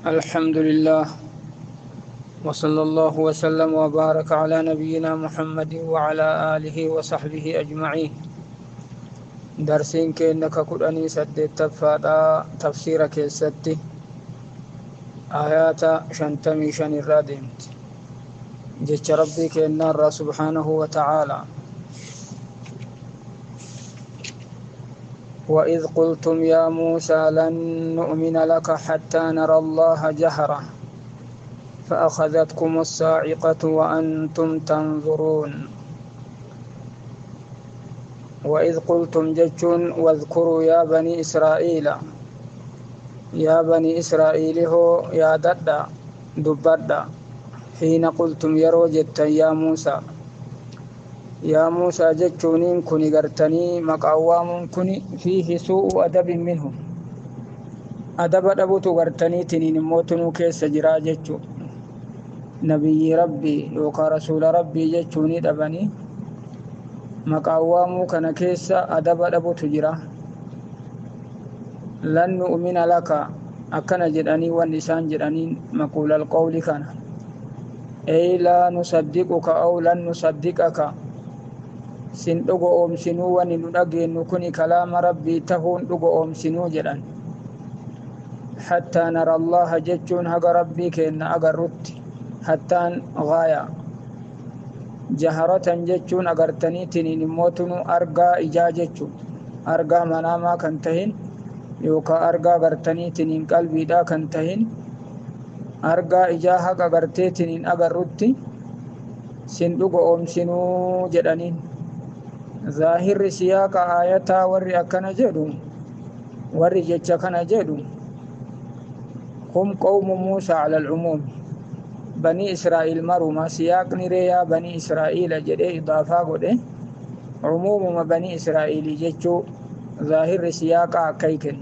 الحمد لله، وصلى الله وسلم وبارك على نبينا محمد وعلى آله وصحبه أجمعين. درسين كأنك قرآني سدد تفادا تفسير كيستي آيات شنتمي شن الرادمت جتش ربي كأن سبحانه وتعالى: وإذ قلتم يا موسى لن نؤمن لك حتى نرى الله جهرة فأخذتكم الصاعقة وأنتم تنظرون. وإذ قلتم جتشون واذكروا يا بني إسرائيل، يا بني إسرائيل هو يا ددا دبدا، حين قلتم يروجت يا موسى، يا موسى جتشونين كوني قرتني مقوام كوني فيه سوء أدب منهم، أدب أدبت قرتني تنين موتنو كيس جرا جتشو نبي ربي يوكا رسول ربي جتشوني دبني مقوام كان كيس أدب أدبت جرا. لن نؤمن لك أكن جدني والنسان جدني مقول القول كان أي لا نصدقك أو لن نصدقك sin dhugo oomsinuu wani nu dhageennu kuni kalaama rabbii tahuun dhugo oomsinuu jedhan. Hattaa nara allaha jechuun haga rabbii keenna agarrutti, hattaan gaaya jaharatan jechuun agartaniitiniin immootunu argaa ijaa jechuun argaa manaamaa kan tahin yookaa argaa agartaniitiniin qalbiidhaa kan tahin argaa ijaa haga agarteetiniin agarrutti sin dhugo oomsinuu jedhaniin. ظاهر سياق آياتا وري أكنا جدو وري جتشكنا جدو هم قوم موسى على العموم بني إسرائيل مروا ما سياق نريا بني إسرائيل جدي إضافة قده عموم ما بني إسرائيل جتشو ظاهر سياق كيكن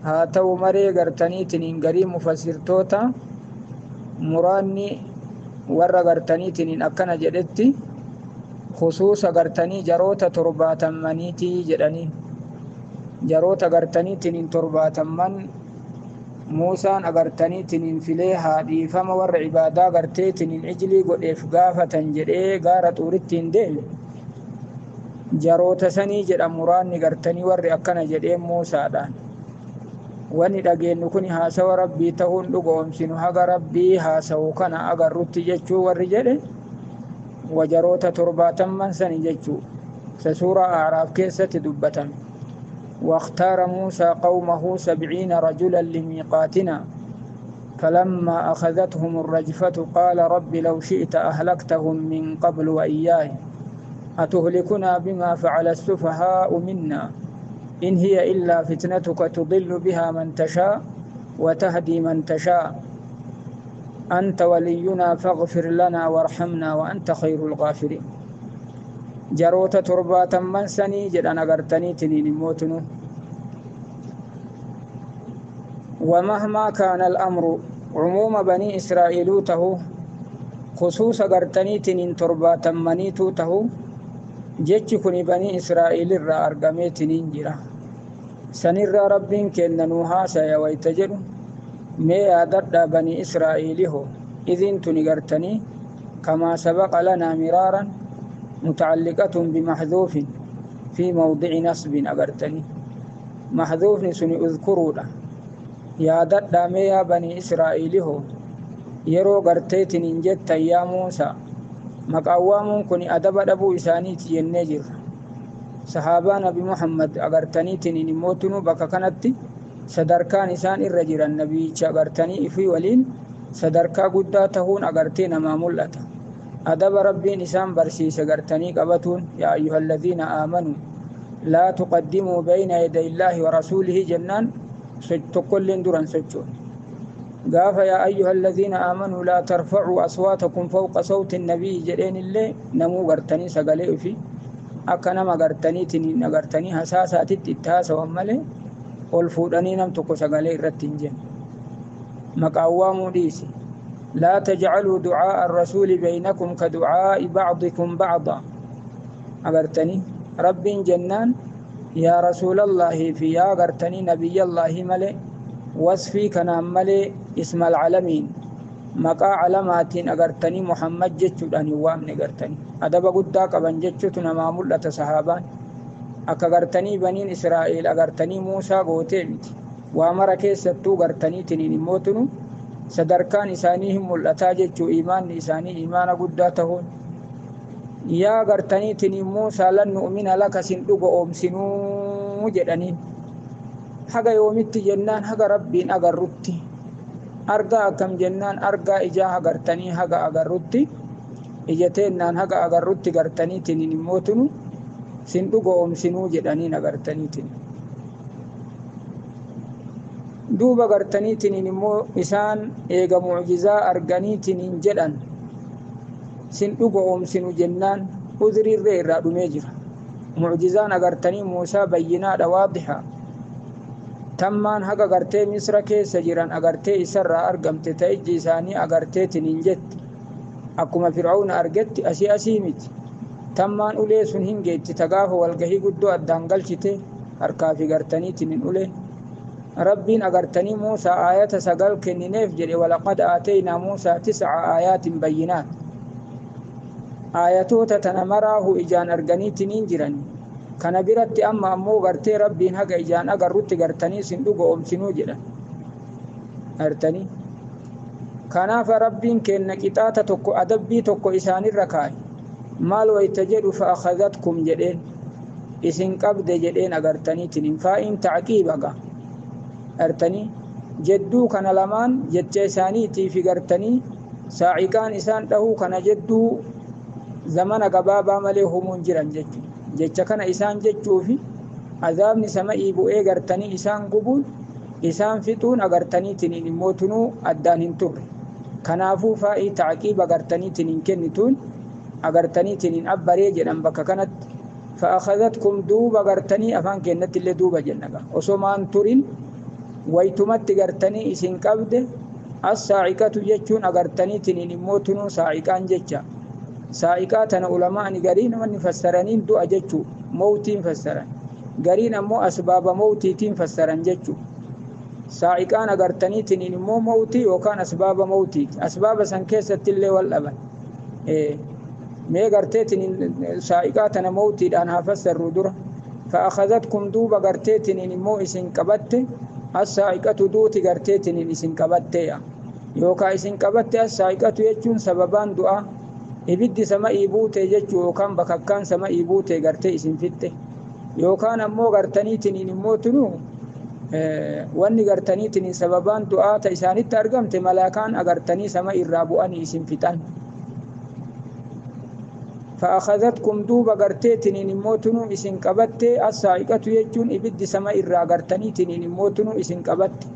هاتو مري غرتني تنين غري مفسر توتا مراني ور غرتني تنين أكنا جدتي خصوصا غرتني جروتا ترباتمنيتي جدني جروتا غرتني تنين ترباتمن موسى أغرتني تنين فيليها دي فما ور عبادة غرتي تنين عجلي قد إفقافة جدي غارة تورتين ديل جروتا سني جد أمران غرتني ور أكنا جدي موسى دان واني دقين نكوني هاسو ربي تهون لقوم سنو هغ ربي هاسو كان أغرتي جدشو ور جدي وجروت ترباتا من سنججو سسورة أعراف كيسة دبتا. واختار موسى قومه 70 رجلا لميقاتنا فلما أخذتهم الرجفة قال رب لو شئت أهلكتهم من قبل وإياي أتهلكنا بما فعل السفهاء منا إن هي إلا فتنتك تضل بها من تشاء وتهدي من تشاء أنت ولينا فاغفر لنا وارحمنا وأنت خير الغافرين. جروت ترباتا من سني جدنا غرتني تنين موتنو. ومهما كان الأمر عموم بني إسرائيل ته خصوصا غرتني تنين ترباتا منيتو ته جتشكني بني إسرائيل الرا أرقمي تنين جرا سنر ربين كننوها سيويتجرو ما يادد بني إسرائيل هو إذن تنقرتني كما سبق لنا مرارا متعلقة بمحذوف في موضع نصب أغرتني محذوف سن أذكروا له يادد ما يا بني إسرائيل هو يرو غرتيتن إنجت يا موسى مقوام كن أدب أبو إسانيت ينجر صحابة نبي محمد أغرتني تنين موتنو بكا كانت sadarkaan isaan irra jiran nabicha agartanii ifii waliin sadarkaa guddaa tahuun agartee namaa mul'ata. Adaba rabbiin isaan barsiise gartanii qabatuun yaa ayyuhalladhiina aamanuu laa tuqaddimuu bayna yaday illaahi wa rasuulihi jennaan tokkolleen duran sochoon. Gaafa yaa ayyuhalladhiina aamanuu laa tarfacuu aswaatakum fawqa sawti nabiyyi jedheen illee namuu gartanii sagalee ifii akka nama gartaniitiin agartanii hasaasaatitti itti haasawan malee ol fuudhanii nam tokko sagalee irratti hin jenne. Maqaawwaamuu dhiisi. Laa tajcaluu ducaa'a arrasuuli baynakum ka ducaa'i bacdikum bacda. Agartanii rabbiin jennaan yaa rasuulallaahi fi yaa agartanii nabiyyallaahi malee Wasfii kanaan malee ismal calamiin, maqaa calamaatiin agartanii Muhammad jechuudhaan hin waamne. Gartanii adaba guddaa qaban jechuutu namaa mul'ata. Sahaabaan akka gartanii baniin Israa'el agartanii Muusaa gootee miti. Waa mara keessattuu gartaniitiniin immootunu sadarkaan isaanii hin mul'ataa jechuu, imaanni isaanii imaana guddaa tahuun. Yaa gartaniitiniin Muusaa, lan nu'mina laka, sin dhugo oomsinuu jedhaniin. Haga yoomitti jennaan, haga Rabbiin agarrutti. Argaa akkam jennaan, argaa ijaa agartanii haga agarrutti, ija teennaan haga agarrutti gartaniitiniin immootunu sin dhugo oomsinuu jedhaniin agartaniitiin. Duuba gartaniitiniin immoo isaan eega mucjizaa arganiitiniin jedhan sin dhugo oomsinu jennaan, udriirree irraa dhumee jira. Mucjizaan agartanii Muusaa bayyinaadha, waadixa. Tammaan haga gartee Misra keessa jiran agartee isarraa argamte, ta ijji isaanii agarteetiniin jetti, akkuma Fir'auna argetti asii asii miti. Tammaan ulee sun hin geetti, ta gaafa walgahii guddoo addaan galchite harkaa fi gartaniitiniin ulee. Rabbiin agartanii Muusaa aayata 9 kennineef jedhe. Walaqad aateynaa Muusaa tisca aayaatin bayyinaat. Aayatoota tana maraahu ijaan arganiitiniin jiran. Kana biratti amma ammoo gartee Rabbiin haga ijaan agarrutti gartanii sin dhugo oomsinuu jedhan gartanii. Kanaafa Rabbiin kenna qixaata tokko, adabbii tokko isaanirra kaa'e. Maal wayta jedhu, fa akhadatkum jedheen, isin qabde jedheen agartaniitiin. Faa'iin tacqiiba ga gartanii jedduu kana lamaan jecha isaaniitii fi gartanii saa'iqaan isaan dhahuu kana jedduu zamana gabaabaa malee humuun jiran jechu. Jecha kana isaan jechuufi azaabni sama'ii bu'ee gartanii isaan gubuun, isaan fixuun agartaniitiniin immoo tunuu addaan hin turre. Kanaafuu faa'ii tacqiiba agartaniitiniin kennituun agartaniitiniin abbaree jedhan bakka kanatti. Fa'akhadhatkum, duuba gartanii afaan kennatti illee duuba jenna, osomaan turin waytumatti gartanii isin qabde. As-saa'iqatu jechuun agartaniitiniin immoo tunuu saa'iqaan jecha. Saa'iqaa tana ulamaani gariin wanni fassaraniin du'a jechuu, mowtiin fassaran. Gariin ammoo asbaaba mowtiitiin fassaran jechuu. Saa'iqaan agartaniitiniin immoo mowtii yookaan asbaaba mowtiiti. Asbaaba san keessatti illee wal dhaban. Mee garteetiniin saa'iqaa tana mowtiidhaan haa fassarru dura. Fa'akhadhatkum, duuba garteetiniin immoo isin qabatte, as-saa'iqatu, duuti garteetiniin isin qabatteeya. Yookaan isin qabatte as-saa'iqatu jechuun sababaan du'aa ibiddi sama'ii buute jechuu, yookaan bakakkaan sama'ii buute gartee isin fixxe, yookaan ammoo gartaniitiniin immoo tunuu wanni gartaniitiniin sababaan du'aa ta isaanitti argamte malaakaan agartanii sama irraa bu'anii isin fixan. Fa'akhadhatkum, duuba garteetiniin immoo tunuu isin qabatte, as-saa'iqatu jechuun ibiddi sama irraa gartaniitiniin immoo tunuu isin qabatte.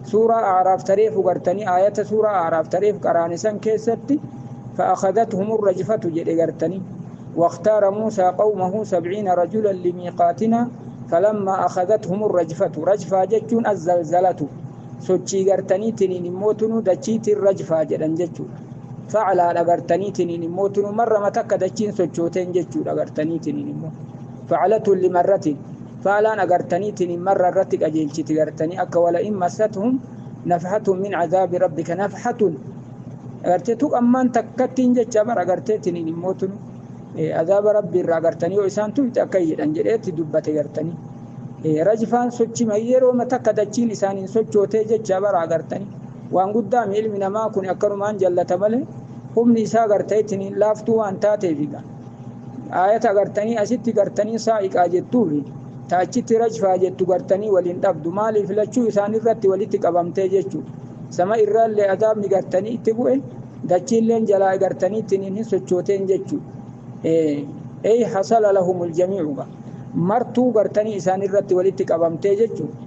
Suuraa A'raaf tareefu gartanii aayata suuraa A'raaf tareef qaraanisan keessatti fa'akhadathum rajfatu jedhe gartanii. واختار موسى قومه 70 رجلا لميقاتنا فلما أخذتهم الرجفة. رجفة جتون الزلزلة، sochii gartaniitiniin immoo dachiitiin rajfaa jedhan jechuudha. Faclaadha gartaniitiniin immoo marrama takka dachiin sochooteen jechuudha gartaniitiniin immoo. Faclatun limarratin, faalaan agartaniitiniin marra irratti qajeelchiti gartanii, akka wala'in massathum nafhatun min cadaabi rabbika nafhatun agartee tuqammaan takkattiin jecha bara agarteetiniin immoo azaaba Rabbi irraa agartanii yoo isaan tuyte akka jedhan jedheetti dubbate gartanii. Rajfaan sochima yeroo takka dachiin isaaniin sochootee jecha bara agartanii. Waan guddaa ilmi namaa kun akkanumaan jallata malee humni isaa garteetiin laaftuu waan taateefiga. Ayata agartanii asitti gartanii saa'iqaa jettuufi taachitti rajfaa jettu gartanii waliin dhabdu. Maaliif? Lachuu isaan irratti walitti qabamtee jechuudha. Sama irraallee azaabni gartanii itti bu'e, dachiilleen jalaa gartanii ittiin hin sochooteen jechuudha. Ey hasala lahumul jamii'u, martuu gartanii isaan irratti walitti qabamtee jechuudha.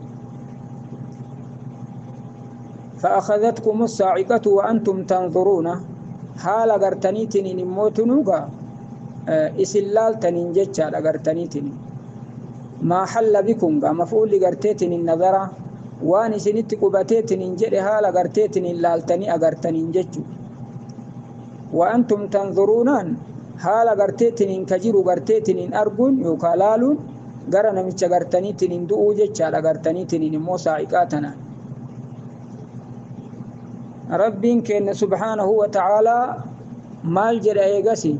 فأخذتكم الصاعقة وأنتم تنظرون، haala gartaniitiin immoo tunuuga isin laaltaniin jechaadha gartaniitiin. Maa halla bikum gaa mafuulli garteetiin nazara waan isinitti qubateetiin jedhe, haala garteetiin laaltanii agartaniin jechu. Wa antum tanzuruunaan haala garteetiin ka jiru garteetiin arguun yookaan laaluun gara namicha gartaniitiin du'uu jechaadha gartaniitiin immoo saa'iqaa tanaan. Rabbiin keenya subhaanahu wa ta'aalaa maal jedha eegasi?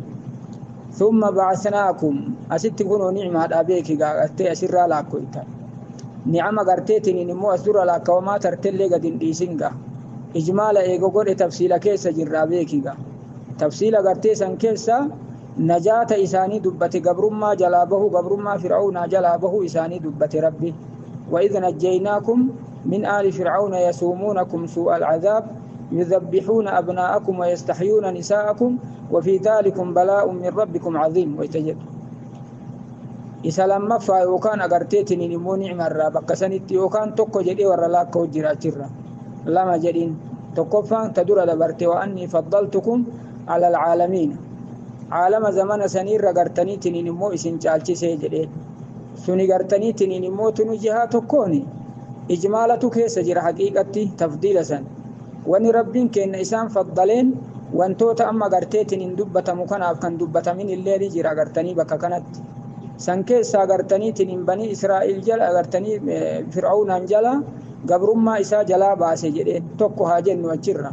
Thumma ba'athnaakum, asitti kunoo ni'maadhaa beeki gartee asirraa laakkoyta. Ni'ama garteetiniin immoo as dura laakkawamaa tartellee gad hin dhiisin gaa. Ijmaala eego godhe tafsiila keessa jirraa beeki gaa. Tafsiila gartee san keessa najaata isaanii dubbate, gabrummaa jalaa bahu, gabrummaa fir'aawnaa jalaa bahu isaanii dubbate Rabbi. وإذ نجيناكم من آل فرعون يسومونكم سوء العذاب يذبحون أبناءكم ويستحيون نساءكم وفي ذلكم بلاء من ربكم عظيم. ويتجد isa lammaffaa yookaan agarteetiniin immoo ni'marraa bakka sanitti yookaan tokko jedhee warra laakka jiraachirra lama jedhin. Tokkoffaan ta dura dabarte, wa annii faddaltukum ala alcaalamiin, caalama zamana saniirra gartaniitiniin immoo isin caalchisee jedhee suni gartaniitiniin immoo tunu jihaa tokkooni ijmaalatu keessa jira. Haqiiqatti tafdiila san wani Rabbiin kenna isaan faddaleen wantoota amma garteetiniin dubbatamu kanaaf kan dubbatamin illee ni jira gartanii bakka kanatti. San keessaa gartaniitiin banii Israa'il jala agartanii Fir'aawnaan jala gabrummaa isaa jalaa baase jedheen tokko haa jennu achirra.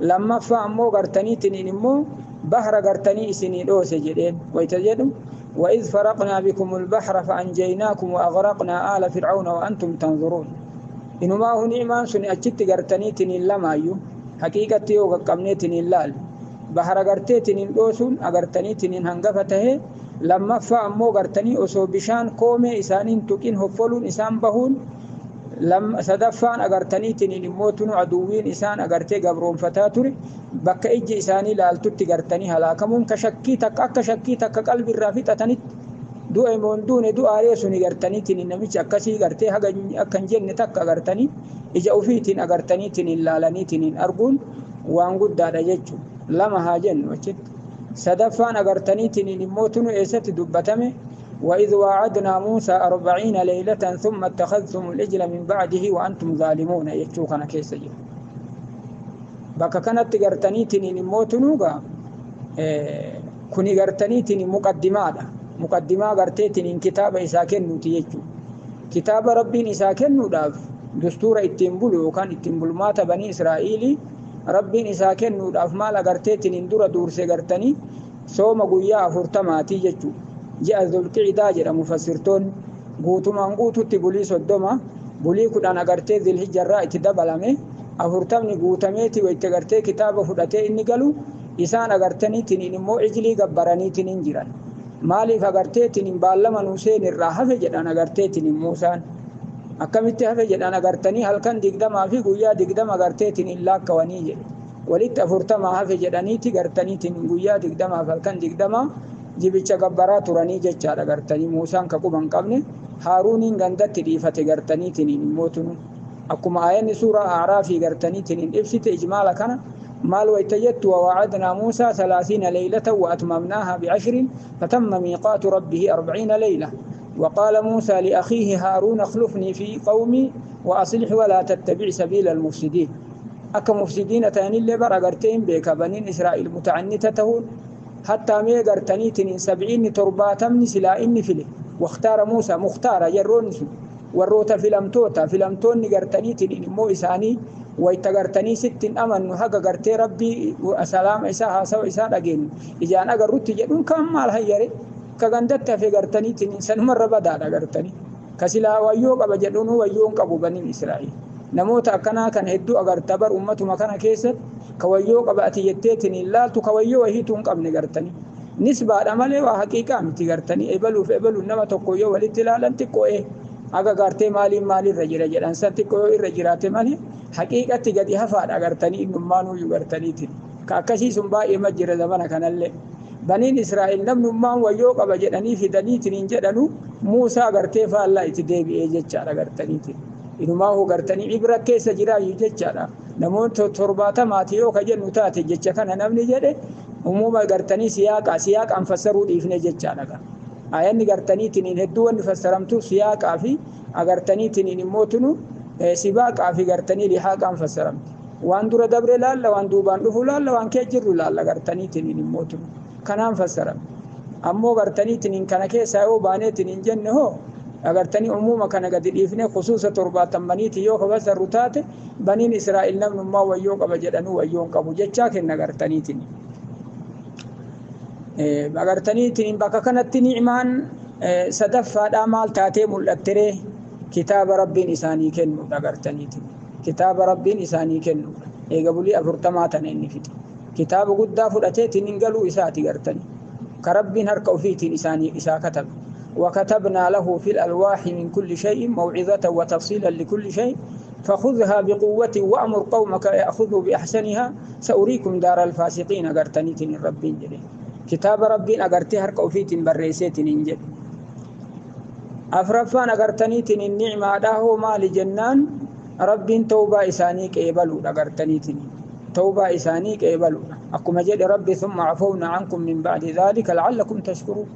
Lammaffaa ammoo gartaniitiin immoo bahra gartanii isinii dhoose jedheen wayta jedhu, وإذ فرقنا بكم البحر فأنجيناكم وأغرقنا آل فرعون وأنتم تنظرون. إنما هو نعمان سن أجت غرتنيتين لما يو حقيقة يو قمنيتين لال بحر غرتيتين دوسون أغرتنيتين هنغفته. Lammaffaa ammoo gartanii osoo bishaan koomee isaaniin tuqin hoffoluun isaan bahuun. Sadaffaan agartaniitiin immoo tunu aduwwiin isaan agartee gabroonfataa ture bakka ijji isaanii laaltutti gartanii halaakamuun, ka shakkii takka akka shakkii takka qalbirraa fixatanitti du'a imoon duune du'aalee suni gartaniitiin namichi akkasii gartee haga akka hin jenne takka agartanii ija ufiitiin agartaniitiin laalaniitiin arguun waan guddaadha jechuudha. Lama haa jennu achitti. Sadaffaan agartaniitiin immoo tunu eessatti dubbatame? وإذ واعدنا موسى 40 ليلة ثم اتخذتم العجل من بعده وأنتم ظالمون يجو كان كيس جيو بكا كانت غرتنيتين immoo kuni gartaniitiin muqaddimaadha. Muqaddimaa garteetiin kitaaba isaa kennuuti jechuudha. Kitaaba Rabbiin isaa kennuudhaaf dustuura ittiin bulu yookaan ittiin bulmaata banii Israa'iilii Rabbiin isaa kennuudhaaf maal agarteetiin dura duurse? Gartanii sooma guyyaa 40maatii jechuudha. Ji'a Zulqiidaa jedha mufassirtoonni. Guutumaan guututti bulii 30, bulii 10 agartee Zilhijjarraa itti dabalame, 40ni guutameeti wayita gartee kitaaba fudhatee inni galu isaan agartaniitiin immoo ijlii gabbaraniitiin jiran. Maaliif agarteetiin baallama nuuseen irraa hafe jedhan agarteetiin Muusaan. Akkamitti hafe jedhan? Agartanii halkan 20 fi guyyaa 20 agarteetiin hin laakkawanii jedhe. Walitti 40 hafe jedhaniiti gartaniitiin guyyaa 20f halkan 20 jibicha gabbaraa turanii jechaadha gartanii. Muusaan ka quba hin qabne Haaruuniin gandatti dhiifate gartaniitiin immoo tunu. Akkuma aayanni suuraa A'raafii gartaniitiin ibsite ijmaala kana maal wayta jettu? ووعدنا موسى 30 ليلة وأتممناها ب10 فتم ميقات ربه 40 ليلة وقال موسى لأخيه هارون اخلفني في قومي وأصلح ولا تتبع سبيل المفسدين. أكا مفسدين تاني اللي بر أغرتين بيك بنين إسرائيل متعنتتهون حتى مي غرتنيتين 70 7 سلا إني فله واختار موسى مختار يرونس warroota filamtoota filamtoonni gartaniitiin immoo isaanii wayta gartanii sittin amannu haga gartee Rabbii salaama isaa haasawa isaa dhageenyu ijaan agarrutti jedhuun kan maal hayyare ka gandatti hafe gartaniitiin sanumarra badaadha gartanii ka silaa wayyoo qaba jedhuun wayyoo hin qabu baniin Israa'el. Namoota akkanaa kan hedduu agarta bar ummatuma kana keessatti ka wayyoo qaba ati jetteetiin hin laaltu ka wayyoo wahiitu hin qabne gartanii nisbaadha malee waa haqiiqaa miti gartanii ebaluuf ebaluun nama tokko yoo walitti ilaalan xiqqoo'ee aga gartee maaliin maalirra jira jedhan san xiqqoo yoo irra jiraate malee haqiiqatti gadi hafaadha gartanii innumaanuyyuu gartaniitiin ka akkasii sun baay'ee ma jira zamana kanallee. Baniin Israa'el namnummaan wayyoo qaba jedhanii fidaniitiin hin jedhanu Muusaa gartee faallaa itti deebi'ee jechaadha gartaniitiin. Inumaa gartanii ibra keessa jiraayyuu jechaadha. Namoota 70maati yoo ka jennu taate jecha kana namni jedhe umuma gartanii siyaaqaa siyaaqaan fassaruu dhiifne jechaadha. Ayanni gartaniitiin hedduu wanni fassaramtu siyaaqaa fi agartaniitiin immoo tunu sibaaqaa fi gartanii lihaaqaan fassaramti. Waan dura dabre laalla, waan duubaan dhufu laalla, waan kee jirru laalla gartaniitiin immoo tunu kanaan fassaramti. Ammoo gartaniitiin kana keessaa yoo baaneetiin hin jenne hoo Agartanii umuuma kana gadi dhiifnee khusuusa torbaatammaniiti yoo kabasarru taate baniin Israa'el namnummaa wayyoo qaba jedhanuu wayyoon qabu jechaa kenna agartaniitiin. Agartaniitiin bakka kanatti ni'imaan sadaffaadhaa maal taatee mul'atteree kitaaba rabbiin isaanii kennuudha agartaniitiin. Kitaaba rabbiin isaanii kennuudha. Eega bulii 40 tana inni fixe. Kitaaba guddaa fudhateetiin hin galuu isaati gartanii. Ka rabbiin harka ofiitiin isaanii isaa katabe. وكتبنا له في الألواح من كل شيء موعظة وتفصيلا لكل شيء فخذها بقوة وأمر قومك يأخذوا بأحسنها سأريكم دار الفاسقين أغرتنيتين ربين جلي كتاب ربين أغرتي هرك أوفيتين بريسيتين إنجل أفرفان أغرتنيتين النعمة داهو مال جنان ربين توبة إسانيك إيبلو أغرتنيتين توبة إسانيك إيبلو أقوم جل ربي ثم عفونا عنكم من بعد ذلك لعلكم تشكرون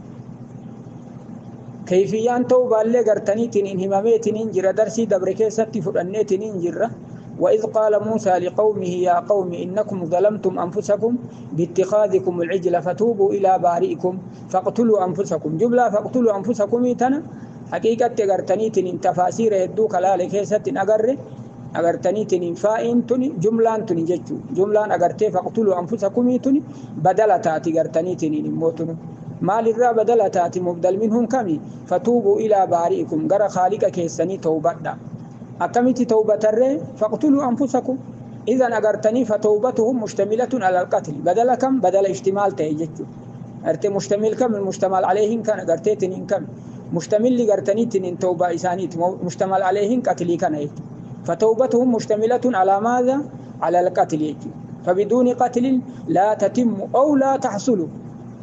كيفيان توبة اللي قرتنيتين إن هماميتين إن جرى درسي دبركي ستي فرنيتين إن جرى وإذ قال موسى لقومه يا قوم إنكم ظلمتم أنفسكم باتخاذكم العجل فتوبوا إلى بارئكم فاقتلوا أنفسكم جملة فاقتلوا أنفسكم تنا حقيقة قرتنيتين إن تفاسير يدوك لا لكي ستين أقر أغرتنيتين إن فائن تني جملان تني جتشو جملان أغرتي فاقتلوا أنفسكم تني بدل تاتي قرتنيتين إن موتنو مال الرا بدل تاتي مبدل منهم كمي فتوبوا إلى بارئكم غر خالق كيسني توبة أكمتي توبة الري فاقتلوا أنفسكم إذا أغرتني فتوبتهم مشتملة على القتل بدل كم بدل اشتمال تهجتشو أرتي مشتمل كم المشتمل عليهم كان أغرتيتين كم مشتمل لغرتنيتين توبة إسانيت مشتمل عليهم قتلي كان يجتشو فتوبتهم مشتملة على ماذا؟ على القتل. فبدون قتل لا تتم أو لا تحصل.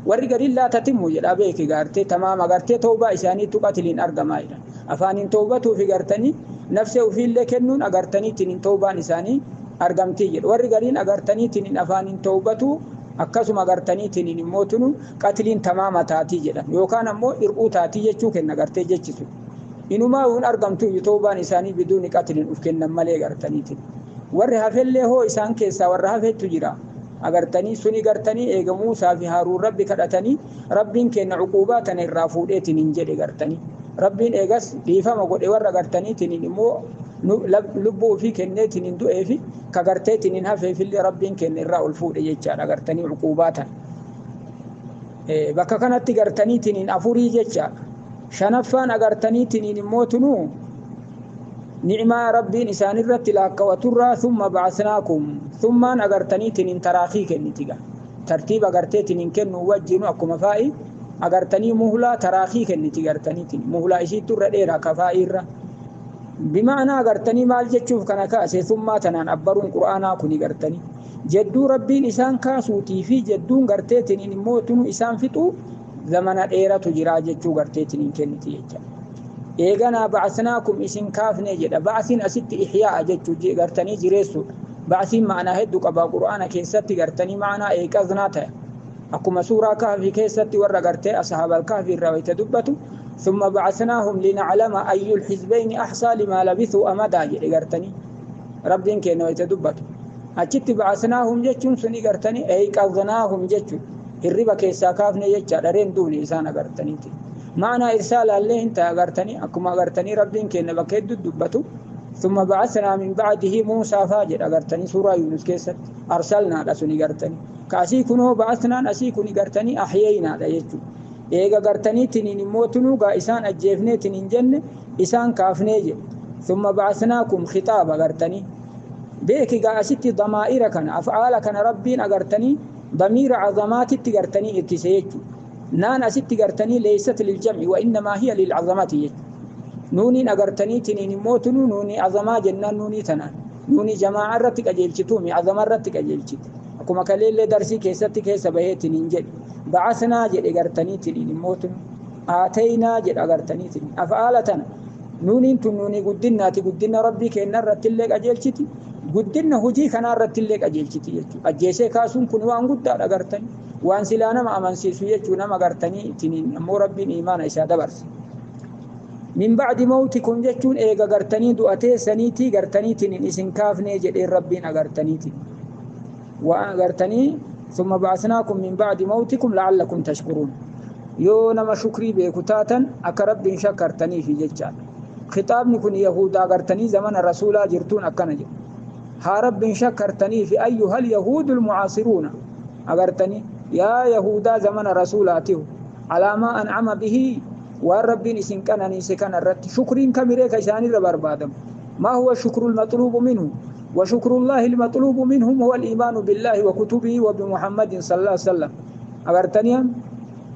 والرجال لا تتم جل أبيك قارتي تمام قارتي توبة إساني تقتل أرجما إلى أفان توبته في قارتني نفسه في اللي كنون أقارتني تنين توبة إساني أرجمتي والرجال أقارتني تنين أفان توبته أكسم أقارتني تنين موتنو قتل تمام تاتي جل يوكان مو إرقو تاتي جتشو كن قارتي جتشو إنما هون أرجمتو يتوبان إساني بدون قتل أفكن ملي قارتني تنين ورها في اللي هو إسان كيسا ورها في التجرا أغرتني سني غرتني إيغا موسى في هارون ربي كرتني ربين كن عقوبات الرافودة ننجل غرتني ربين إيغاس ديفا ما قد ور غرتني تنين مو لبو في كنة تنين دو إيه في كغرتي تنين هفي في اللي ربين كن الراول فود يجار غرتني عقوبات بكا كانت غرتني تنين أفوري يجار شنفان أغرتني تنين موتنو نعمة ربي نسان الرت لاك وترى ثم بعثناكم ثم أغرتني تنين تراخي كنتيجا ترتيب أغرتي تنين كن وجنو أكو مفائي أغرتني مهلا تراخي كنتيجا أغرتني تنين مهلا إشي ترى ديرا كفائر بمعنى أغرتني مال جتشوف كان كاسي ثم تنان أبرون قرآنا كوني أغرتني جدو ربي نسان كاسوتي في جدون أغرتي تنين موتنو إسان فتو زمن ديرا تجرا جتشو أغرتي تنين كنتيجا إيغانا بعثناكم إسن كافني جدا بعثين أست إحياء جتشو غرتني جريسو بعثين معنا هدو قبا قرآن كيستي غرتني معنا إيقظناتا أكما سورة كهف كيستي ورى غرتي أصحاب الكهف الرويت دبتو ثم بعثناهم لنعلم أي الحزبين أحصى لما لبثوا أمدا غرتني ربين كينو يتدبتو أجت بعثناهم جتشون سني غرتني إيقظناهم جتشو الربا كيسا كافني جتشا رين دوني إسانا غرتني معنى إرسال الله انت أغرتني أكما أغرتني ربين كأن بكيد دبتو ثم بعثنا من بعده موسى فاجر أغرتني سورة يونس كيست أرسلنا رسولي أغرتني كاسي كنو بعثنا أسي كني أغرتني أحيينا دايجو إيغا أغرتني تنين موتنو غا إسان أجيفني تنين جن إسان كافنيج ثم بعثناكم خطاب أغرتني بيكي غا أستي ضمائر كان أفعال كان ربين أغرتني ضمير عظمات تغرتني إكسيجو نان أستي غرتني ليست للجمع وإنما هي للعظمات. نوني أغرتني تنيني موتنو نوني عظما جنان نوني تنان نوني جماعة رتك أجيلتومي عظما رتك أجيلتي أكما كليل درسي كيستي كيس بهيتنين جل بعثنا جل أغرتني تنيني موتنو آتينا جل أغرتني تنين أفعالتنا نوني تنوني قدنا تقدنا ربي كأن رتلك أجيلتي قدنا هجي كان رتلك أجيلتي أجيسي كاسون كنوان قد أغرتني وان سلانا ما أمنسيسو يجونا ما غرتني تنين أمو ربين إيمان إسا دبرس من بعد موتكم جتون إيغا غرتني دؤتي سنيتي غرتني تنين إسن كافني جدين ربين أغرتني تنين وأغرتني ثم بعثناكم من بعد موتكم لعلكم تشكرون. Yoo nama shukrii beeku taatan akka Rabbiin shakkartaniifi jechaadha. Khixaabni kun yahudaa gartanii zamana rasuulaa jirtuun akkana jedhu. Haa Rabbiin shakkartaniifi ayyuhal yahuudul mucaasiruuna agartanii yaa yahudaa zamana rasuulaatihu alaamaa an'ama bihii waan Rabbiin isin qananiise kana irratti shukriin kamiree ka isaanirra barbaadamu. ما هو الشكر المطلوب منه؟ وشكر الله المطلوب منهم هو الإيمان بالله وكتبه وبمحمد صلى الله عليه وسلم. أغرتني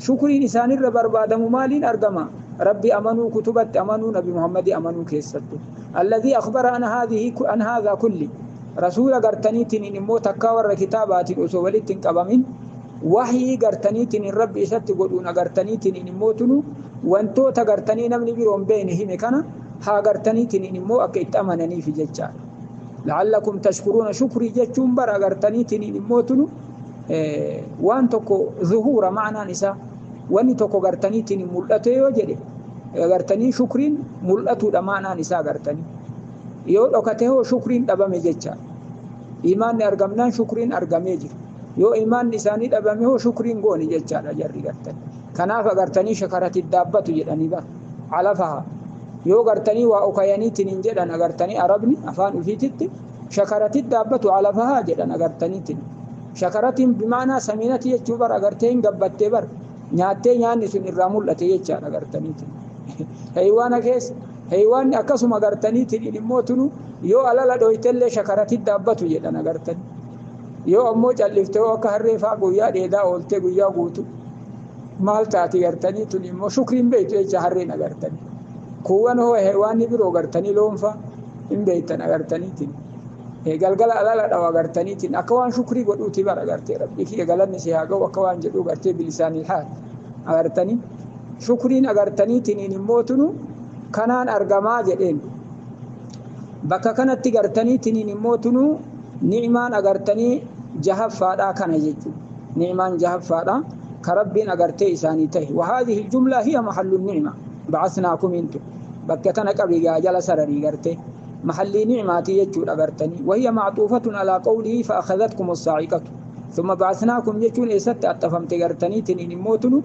شكر إنسان الربرباد مالين أرقما ربي أمنوا كتبت أمنوا نبي محمد أمنوا كيستو الذي أخبر عن هذه عن هذا كله رسول أغرتني تنين مو تكاور كتابات الأسولت قبمين وحي غرتني تنين ربي ست قدون أغرتني تنين موتنو وانتو تغرتني نمني بيرون بينهم كان haa gartaniitiin immoo akka itti amananiif jecha. La'allakum tashkuruuna shukrii jechuun bara agartaniitiin immoo tunu waan tokko zuhuura ma'anaan isaa wanni tokko gartaniitiin mul'ate yoo jedhe agartanii shukriin mul'atuudha ma'anaan isaa agartanii. Yoo dhokate hoo shukriin dhabame jecha. Imaanni argamnaan shukriin argamee jira. Yoo imaanni isaanii dhabame hoo shukriin goone jechaadha jarri gartanii. Kanaaf agartanii shakarati daabbatu jedhanii bara alafaha. Yoo gartanii waa okayaniitiin hin jedhan agartanii arabni afaan ufiititti shakarati daabbatu alafahaa jedhan agartaniitiin. Shakaratiin bimaanaa samiinati jechuu bara agartee hin gabbattee bara nyaattee nyaanni sun irraa mul'ate jechaadha agartaniitiin. Heywaana keessa heywaanni akkasuma agartaniitiin immoo tunu yoo alala dhoytellee shakarati daabbatu jedhan agartanii. Yoo ammoo calliftee akka harree faa guyyaa dheedaa ooltee guyyaa guutu maal taati gartanii tun immoo shukriin beektu jecha harreen agartanii. Kuuwwan hoo heywaanni biroo gartanii loonfa hin beektan agartaniitiin. Galgala alala dhawa agartaniitiin akka waan shukrii godhuuti bara agartee rabbi kiyya galanni si haa ga'u akka waan jedhuu gartee bilisaanii haal agartanii. Shukriin agartaniitiin immoo tunu kanaan argamaa jedheen. Bakka kanatti gartaniitiin immoo tunu ni'imaan agartanii jahaffaadhaa kana jechuudha. Ni'imaan jahaffaadhaa ka rabbiin agartee isaanii ta'e. Wahaadhihi jumlaa hiya mahallu ni'ima. بعثناكم انتم بكتنا قبل جال سرري غرتي محلي نعماتي يجود غرتني وهي معطوفة على قوله فأخذتكم الصاعقة ثم بعثناكم يجون إست أتفهمت غرتني تنين موتن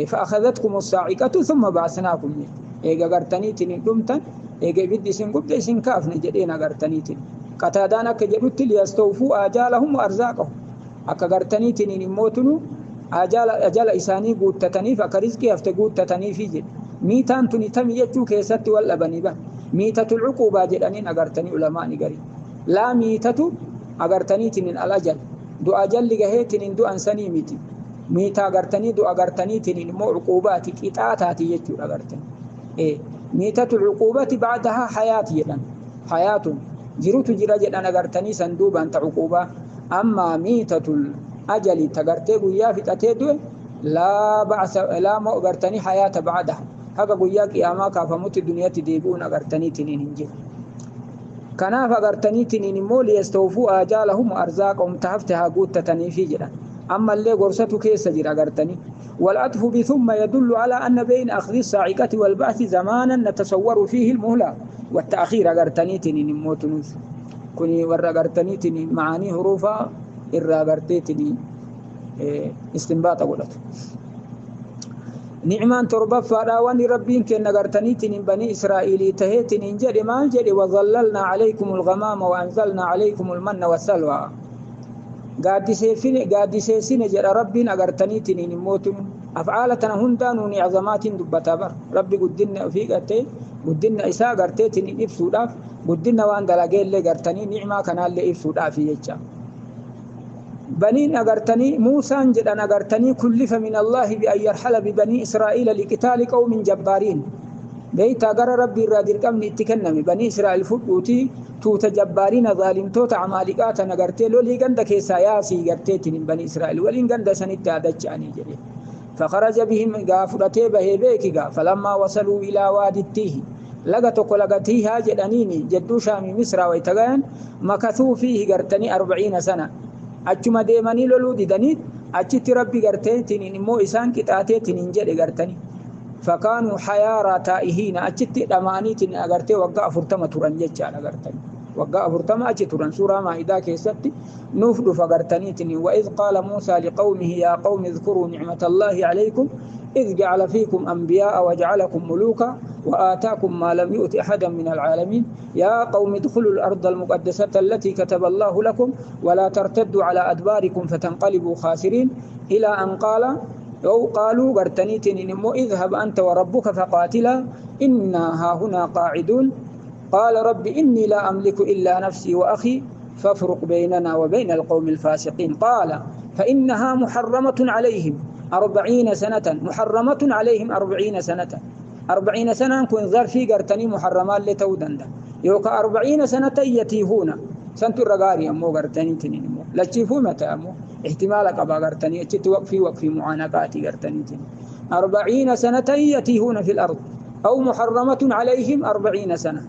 فأخذتكم الصاعقة ثم بعثناكم إيجا غرتني تنين دمتن إيجا بدي سنقبت سنكاف نجدين غرتني تن قتادانا كجدت ليستوفوا آجالهم وأرزاقهم أكا غرتني تنين موتن أجال إساني قوتتني فكرزقي أفت قوتتني في جد ميتان تنتمي يجو كيست والأبني به ميتة العقوبة جدنين أغرتني علماء نقري لا ميتة أغرتني تنين الأجل دو أجل لغهي دو أنساني ميتي ميتة أغرتني دو أغرتني تنين مو عقوباتي كتاتاتي يجو أغرتني إيه ميتة العقوبة بعدها حياة جدن حياة جروت جرا جدن أغرتني صندوبا أنت عقوبة أما ميتة الأجل تغرتي قويا في تتدو لا بعث لا ما أغرتني حياة بعدها هذا قويا قياما كافموت الدنيا تديبون أغرتني تنين هنجر كناف أغرتني تنين مولي يستوفوا آجالهم وأرزاقهم تهفتها قوت تتني في جرا أما اللي قرصته كيس جرا أغرتني. والعطف بثم يدل على أن بين أخذ الصاعقة والبعث زمانا نتصور فيه المهلة والتأخير أغرتني تنين موت نوث كوني ور أغرتني تنين معاني حروفا irraa garteetini istinbaata godhatu. Ni'maan torbaffaadha wanni rabbiin kenna gartaniitiin banii Israa'ilii taheetiin jedhe maal jedhe wazallalnaa alaykum alghamaama wa anzalnaa alaykum almanna wassalwaa. Gaaddiseessine jedha rabbiin agartaniitiin immoo af'aala tana hundaa nuuni azamaatiin dubbataa bara rabbi guddinna ofii gartee guddinna isaa garteetiin ibsuudhaaf guddinna waan dalageellee gartanii ni'maa kanaallee ibsuudhaaf jecha. بنين أغرتني موسى جدًا أغرتني كلف من الله بأن يرحل ببني إسرائيل لقتال قوم جبارين بيت أغر ربي الرادر كم نتكلم بني إسرائيل فوتي توت جبارين ظالم توت عمالقات نغرتي لولي غند كيساياسي غرتي بني إسرائيل ولين غند سنت أدجاني جري فخرج بهم غافرتي به بيكغا فلما وصلوا إلى وادي التيه لقتك لقتيها جدنيني جدو شام مصر ويتغان مكثوا فيه غرتني 40 سنة achuma deemanii loluu didanii achitti rabbi garteetiin immoo isaan qixaateetiin hin jedhe gartanii fakkaanuu hayaaraa taa'ihiina achitti dhama'aniitiin agartee waggaa 40 turan jechaadha gartanii Waggaa 40 achi turan. Suuraa Maa'idaa keessatti nuuf dhufa gartaniitiin. وإذ قال موسى لقومه يا قوم اذكروا نعمة الله عليكم إذ جعل فيكم أنبياء وجعلكم ملوكا وآتاكم ما لم يؤت أحدا من العالمين يا قوم ادخلوا الأرض المقدسة التي كتب الله لكم ولا ترتدوا على أدباركم فتنقلبوا خاسرين إلى أن قال أو قالوا قرتنيتين اذهب أنت وربك فقاتلا إنا هاهنا قاعدون قال رب إني لا أملك إلا نفسي وأخي فافرق بيننا وبين القوم الفاسقين قال فإنها محرمة عليهم 40 سنة محرمة عليهم 40 سنة 40 سنة كن ظرفي قرتني محرمات لتودن يوكا 40 سنة يتيهون سنت الرغاري أمو قرتني تنين لتشيفو متى أمو احتمالك أبا قرتني وقفي وقفي معانقاتي قرتني تنين 40 سنة يتيهون في الأرض أو محرمة عليهم 40 سنة